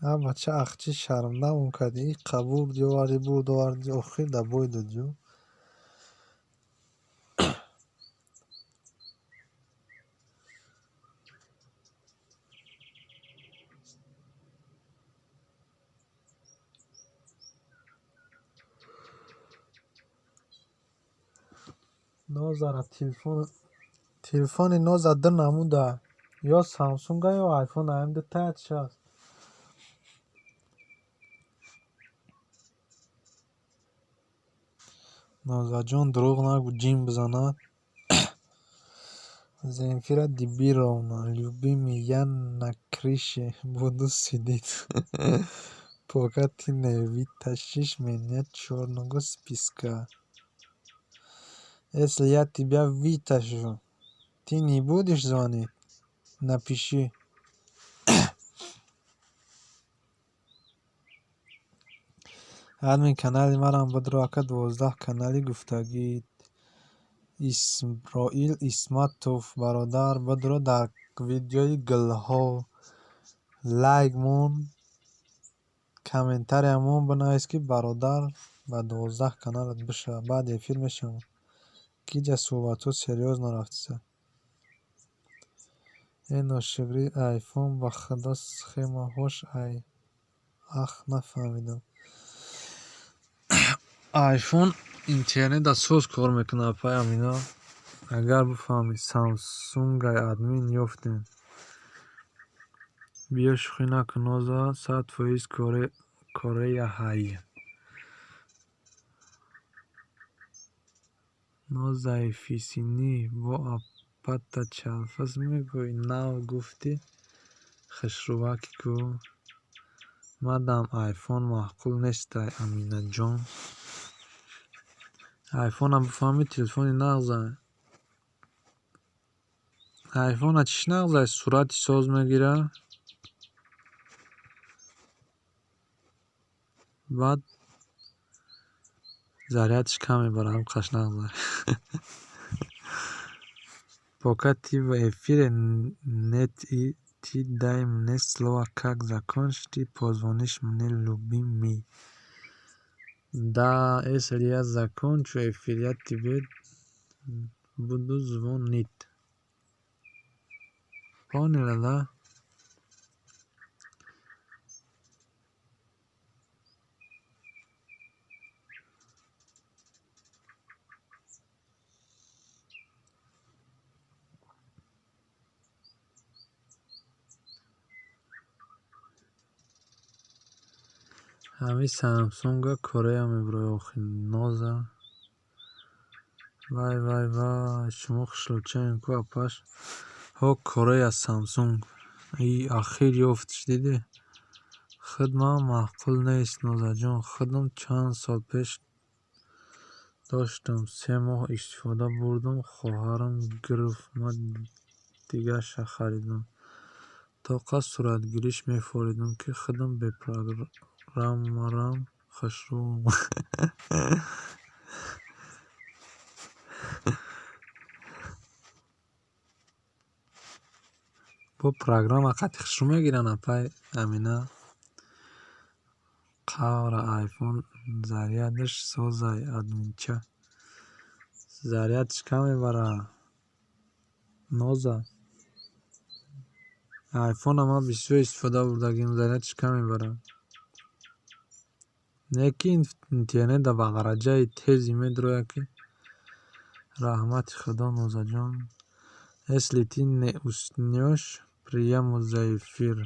А бача ахчи шармдамон кардӣ. Иқа бурди овардӣ, бурд овардӣ, охир да бой додӣ. Нозара телефони Ноза ду намуда. Ё Самсунга, ё Айфон, аим дутая чӣ аст? Нозаҷон, дурӯғ нагӯ, ҷин бизанад. Земфира Дибировна, любимый, я на крыше буду сидеть, пока ты не вытащишь меня чёрного списка. Если я тебя вытащу, ты не будешь звонить? Напиши. Админ канали марам бидро, ака, 12 канали гуфтагӣ. Исроил Исматов, бародар, бидро дар видеои гулҳо лайк мон, комментария мон, бинавис, ки бародар ба 12 каналат бишавад. Баъд эфир мешавам. Киҷа суҳбатҳо серьёзно рафтиса. Э ношукрӣ, айфон ба худо схемаҳош ай ах нафаҳмидам. Айфон интернета соз кор мекунад, апай Амина. Агар бифаҳмӣ, Самсунгай админ ёфтем. Биё, шӯхӣ накун, Ноза 100% Кореяҳай. Нозаи фисинӣ бо апата чалфаз мегӯӣ, нав гуфтӣ хушрӯвакӣ ку. Мадам айфон маъқул нестай, Аминаҷон. Айфонам бифаҳмӣ, телефони нағзай. Айфона чиш нағзай? Сурати соз мегирад. Баъд зарядаш кам мебарад, ҳамқаш нағзай. Пока ты в эфире нет и ты дай мне слово, как закончишь, ты позвонишь мне, любимый. Да, если я закончу эфир, я тебе буду звонить. Поняла, да? Ҳамин Самсунга Корея мебирояд охи ноза. Вай, вай, вай, шумо хушрӯчаем ку апаш. Ҳо, Корея Самсунг. И ахир ёфтиш, диде? Хидмам маъқул нест, Нозаҷон. Худам чанд сол пеш доштам, 3 моҳ истифода бурдам, хоҳарам гирифт, ман дигаша харидам. Тоқа суратгириш мефоридам, ки худам бепрограммарам хушрӯм. Бо программа қати хушрӯ мегиранд, апай Амина. Қавра айфон зарядаш созай, админча. Зарядаш кам мебара. Ноза. Айфона ман бисёр истифода бурдагим, зарядаш кам мебара. Не ки интернет ба дараҷаи тези медрояд, ки раҳмати Худо, Нозаҷон. Если ты не уснёшь прямо за эфир.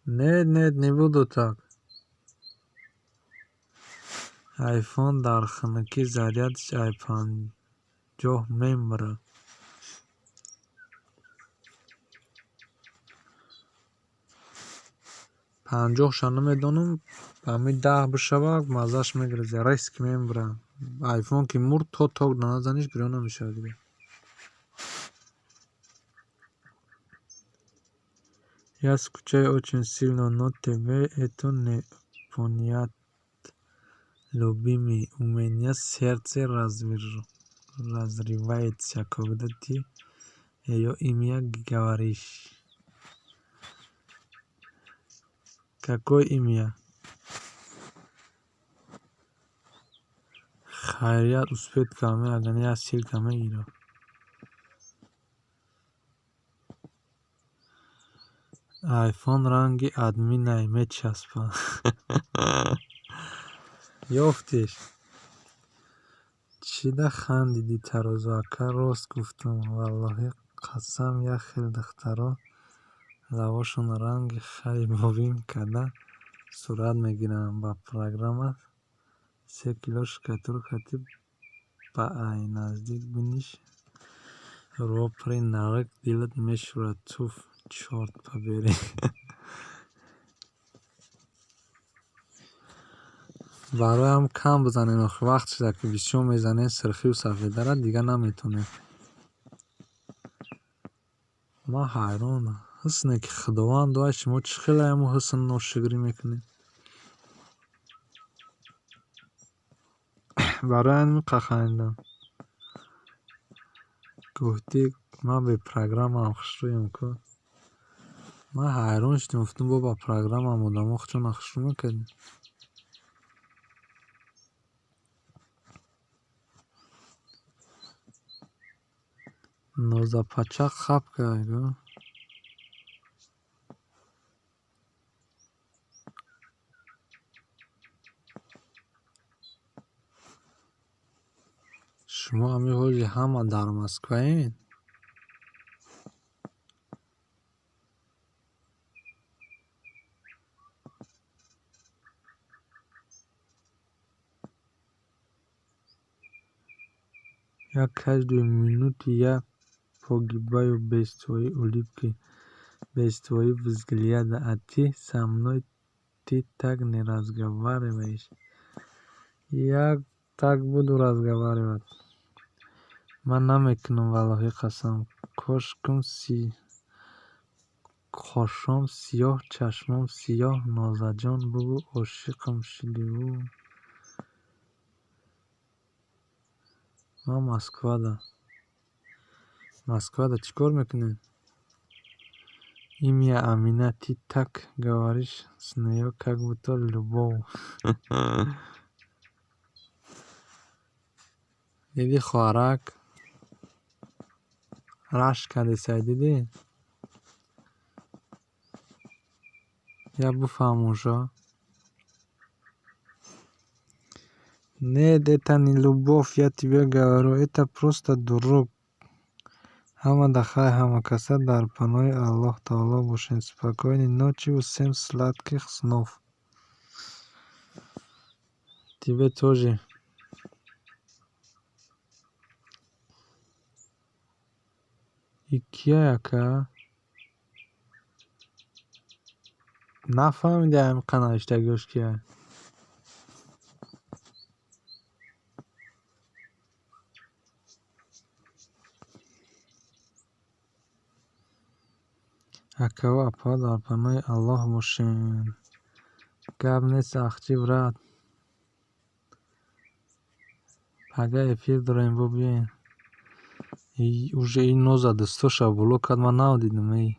Нет, нет, не буду так. Айфон дар хунукӣ зарядаш ай 50 мембара. 50-ша намедонам, ҳамин 10 бишавад, маззаш мегирад, резко мембара. Айфон ки мурд, то ток наназаниш гирён намешавад дигар. Я скучаю очень сильно, но тебе это не понять, любимый. У меня сердце разрывается, когда ты её имя говоришь. Какое имя? Хайрият успеть каме, агар не як ссылка мегирад. Айфон ранги админай мечаспад. Ёфтиш. Чӣ да хандидӣ, тарозу ака? Рост гуфтам, валлоҳи қасам, як хел духтаро лабошон ранги хари бобим карда сурат мегиранд. Ба программа 3 кило штукатурка ба ай наздик биниш, ропри нарик дилат мешӯрад. Туф, чёрт побери. Бароям кам бизанем, охи вақт шуда, ки бисёр мезанем сирхию сафедара, дигар наметонем. Ман ҳайронам. Ҳусне ки Худованд дуай, шумо чӣ хеле ҳамун ҳусн ношукрӣ мекунед? Барои ҳамин қахандам. Гуфтӣ ман бепрограммаам хушрӯям ку. Ман ҳайрон шудам, гуфтам бо ба программаам одамо худшона хушрӯ мекардем. Нозапача хап кард гӯ. Шумо ҳамин ҳоли ҳама дар Москваед? Я каждую минуту я погибаю без твоей улыбки, без твоего взгляда, а ты со мной ты так не разговариваешь. Я так буду разговаривать. Ман намекунам, валлоҳи қасам. Кошом сиёҳ, чашмом сиёҳ, Нозаҷон, бугӯ ошиқам шудиву. Ман Москвада. Москвада чӣ кор мекунед? Имя Амина, ты так говоришь с неё, как будто любовь. Дидӣ, хоҳарак рашк кардесай, дидӣ? Я бифаҳмоншо. Нет, это не любовь, я тебе говорю, это просто друг. Ҳамада хайр, ҳамакаса дар паноҳи Аллоҳ таоло бошед. Спокойной ночи, всем сладких снов. Тебе тоже. И кия, ака? Нафаҳмиди, ҳамиқа навиштагиёш кия? Акаву апаҳо дар паноҳи Аллоҳ бошед. Гап нест, ахчи, брат. Пага эфир дорем, бо биёен. Уже ин ноза дӯстоша блок кард, ман надидам, эй.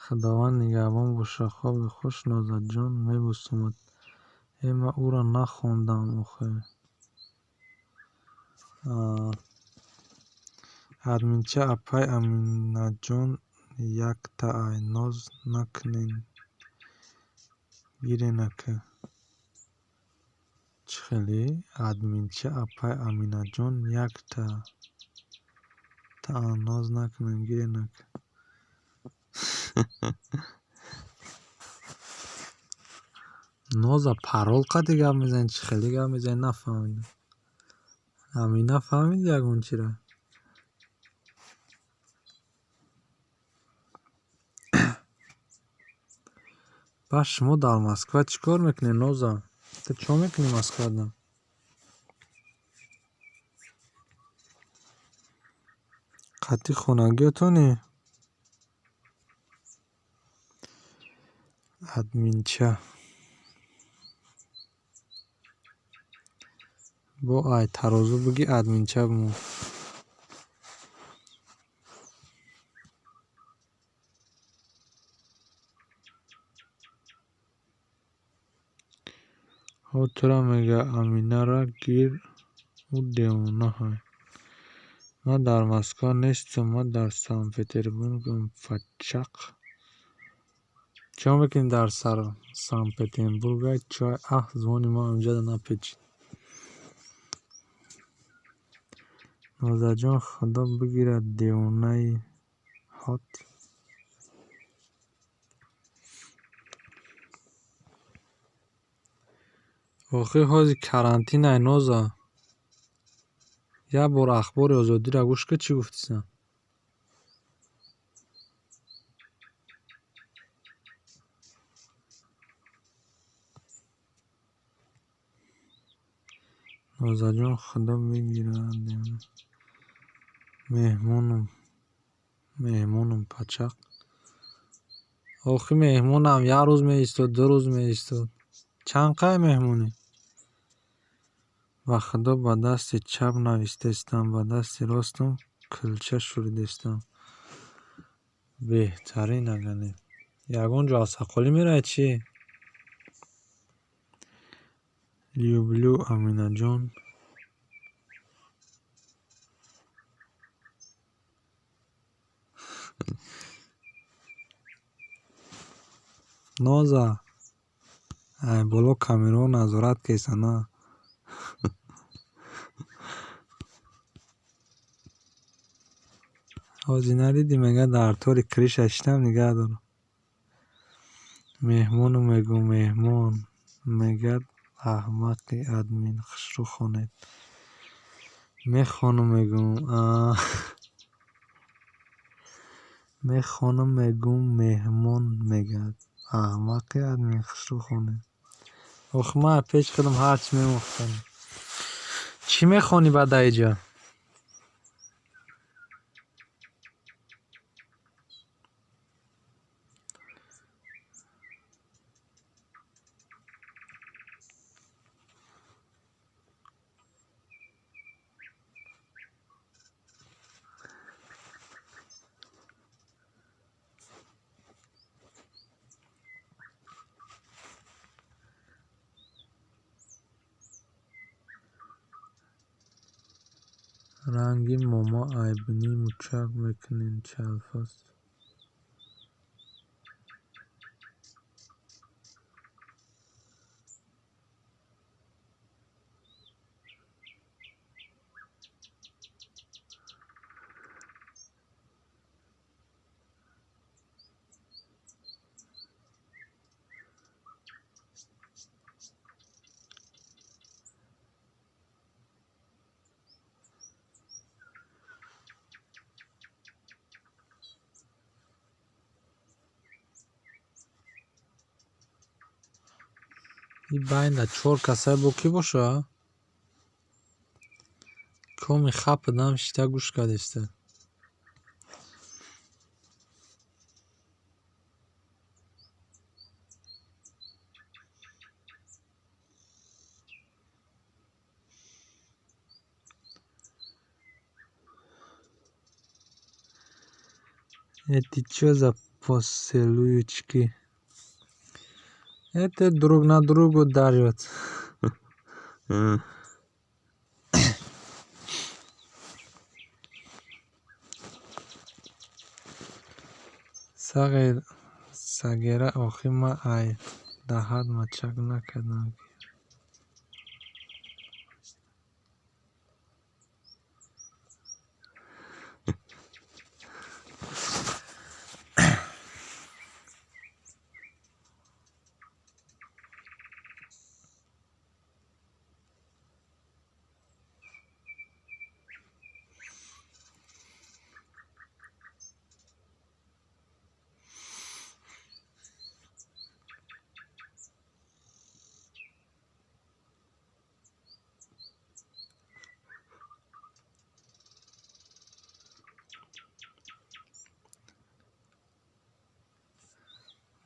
Худованд нигаҳбон боша. Хоби хуш, Нозаҷон, мебӯсумат. Э, ман ӯро нахондам охе. Админча, апай Аминаҷон яктаай, ноз накунен, гирен, ака. Чӣ хеле? Админча, апай Аминаҷон якта ноз накунен, гирен, ака. Ноза парол қади гап мезанӣ, чӣ хеле гап мезанӣ, нафаҳмидам. Амина, фаҳмиди ягон чиро? Баъд шумо дар Москва чӣ кор мекунед, Ноза? Ту чӣ мекунӣ Москвада? Қатъи хонагиётонӣ? Админча. Бо ай тарозу бигӣ, админча бимон. Ҳо, тура мега, Аминара гир, ӯ девонаҳай. Ман дар Москва нестам, ман дар Санкт-Петербургам, фачақ. Чӣ мекунӣ дар Санкт-Петербург, ай чой? Аҳ, звони мо инҷода напечид. Нозаҷон, худо бигирад девонаи ҳот. Охир ҳозир карантинай, Ноза. Як бор Ахбори Озодиро гӯш кун, чӣ гуфтисан. Нозаҷон, худо бигирад девона. Меҳмонам, меҳмонам, пачақ. Охир меҳмонам як рӯз меистод, 2 рӯз меистод. Чанд қай меҳмонӣ? Ба худо, ба дасти чап навистестам, ба дасти ростам кӯлча шӯридестам. Беҳтарин агане. Ягон ҷо аз ҳаққолӣ меравед, чӣ? Люблю, Аминаҷон. Ноза, ай боло камераҳо назорат кесана. Ҳозир надидӣ, мега дар тори криша шитам нигаҳ дорам. Меҳмону мегӯм, меҳмон. Мегӯяд аҳмақи админ, хушрӯ хонед. Мехонум, мегӯм. Мехонум, мегӯм, меҳмон мегӯяд. Аҳмақи админ, хушрӯ хонед. Ох, ман пеш худам ҳарчи мемохтам. Чӣ мехонӣ баъд дар иҷа? Ранги мома айбни мучак мекунен чалфаз. И байнда чор касай бо кӣ боша? Коми хапидам шита гӯш кардиста. Это чё за поцелуйчики? Это друг на другу дарят. Сагера охи ма ай даҳат мачак накардам.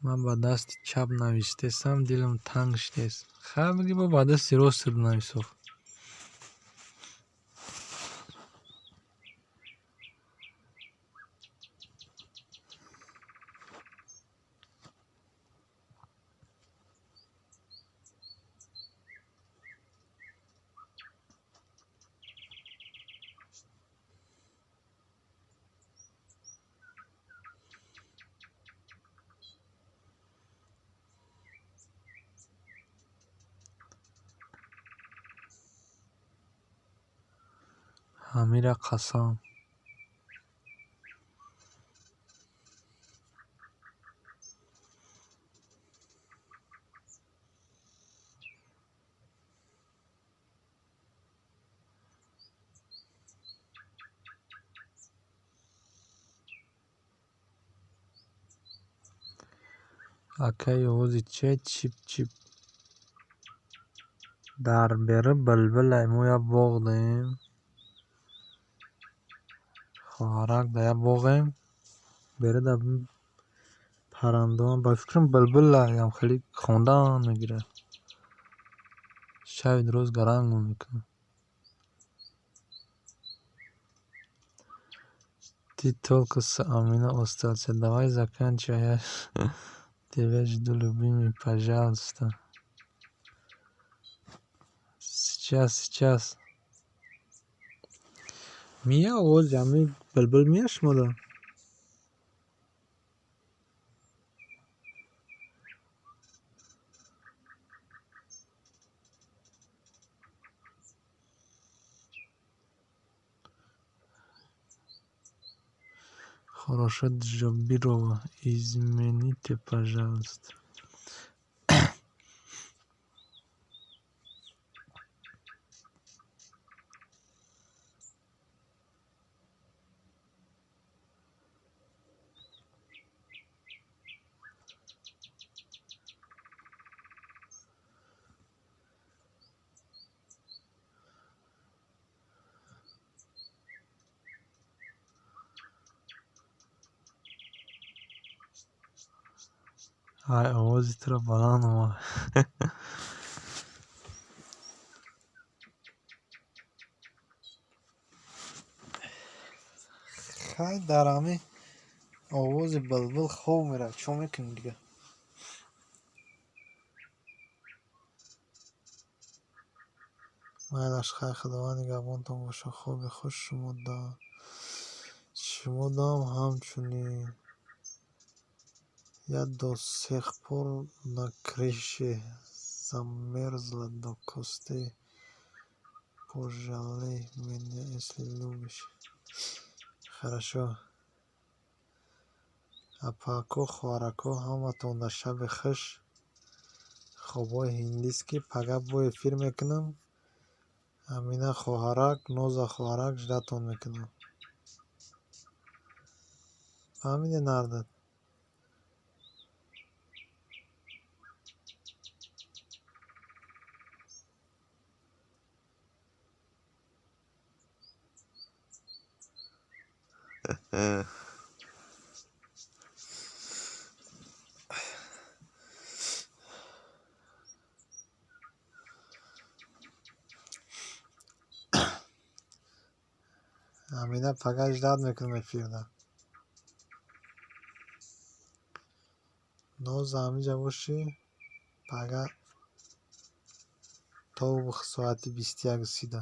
Ман ба дасти чап навиштесам, дилам танг шудест. Хай бигӣ бо ба дасти рост бинависох. Ҳамира қасам. Акаи овози че чип-чип дар бери булбулай мо як боғ дорем. Хоҳарак да як боғем. Бери да паррандон ба фикрам булбулаям хеле хондан мегирад. Шаби рӯз гарангмон мекунад. Ты только с Амина остался. Давай заканчивай. Я тебя жду, любимый, пожалуйста. Сейчас, сейчас. Мия овози ҳамин булбул мия шуморо? Хорошо, Джабирова, измените, пожалуйста. Ай, овози туро баланд омад. Хай дар ҳамин овози булбул хоб меравад. Чӣ мекунӣ дигар? Майлаш, хайр, Худованд нигаҳбонтон бошад. Хоби хуш шумо дам ҳамчунин. Я до сих пор на крыше замерзла до костей. Пожалей меня, если любишь. Хорошо. Апако, хоҳарако, ҳаматон дар шаби хуш. Хобҳои ҳиндист, ки пага бо эфир мекунам. Амина хоҳарак, Ноза хоҳарак, ждать-тон мекунам. Фаҳмиде, нардад? Амина, пага ждать мекунам эфирда. Ноза, ҳамиҷа бошӣ, пага то соати 21:30-да.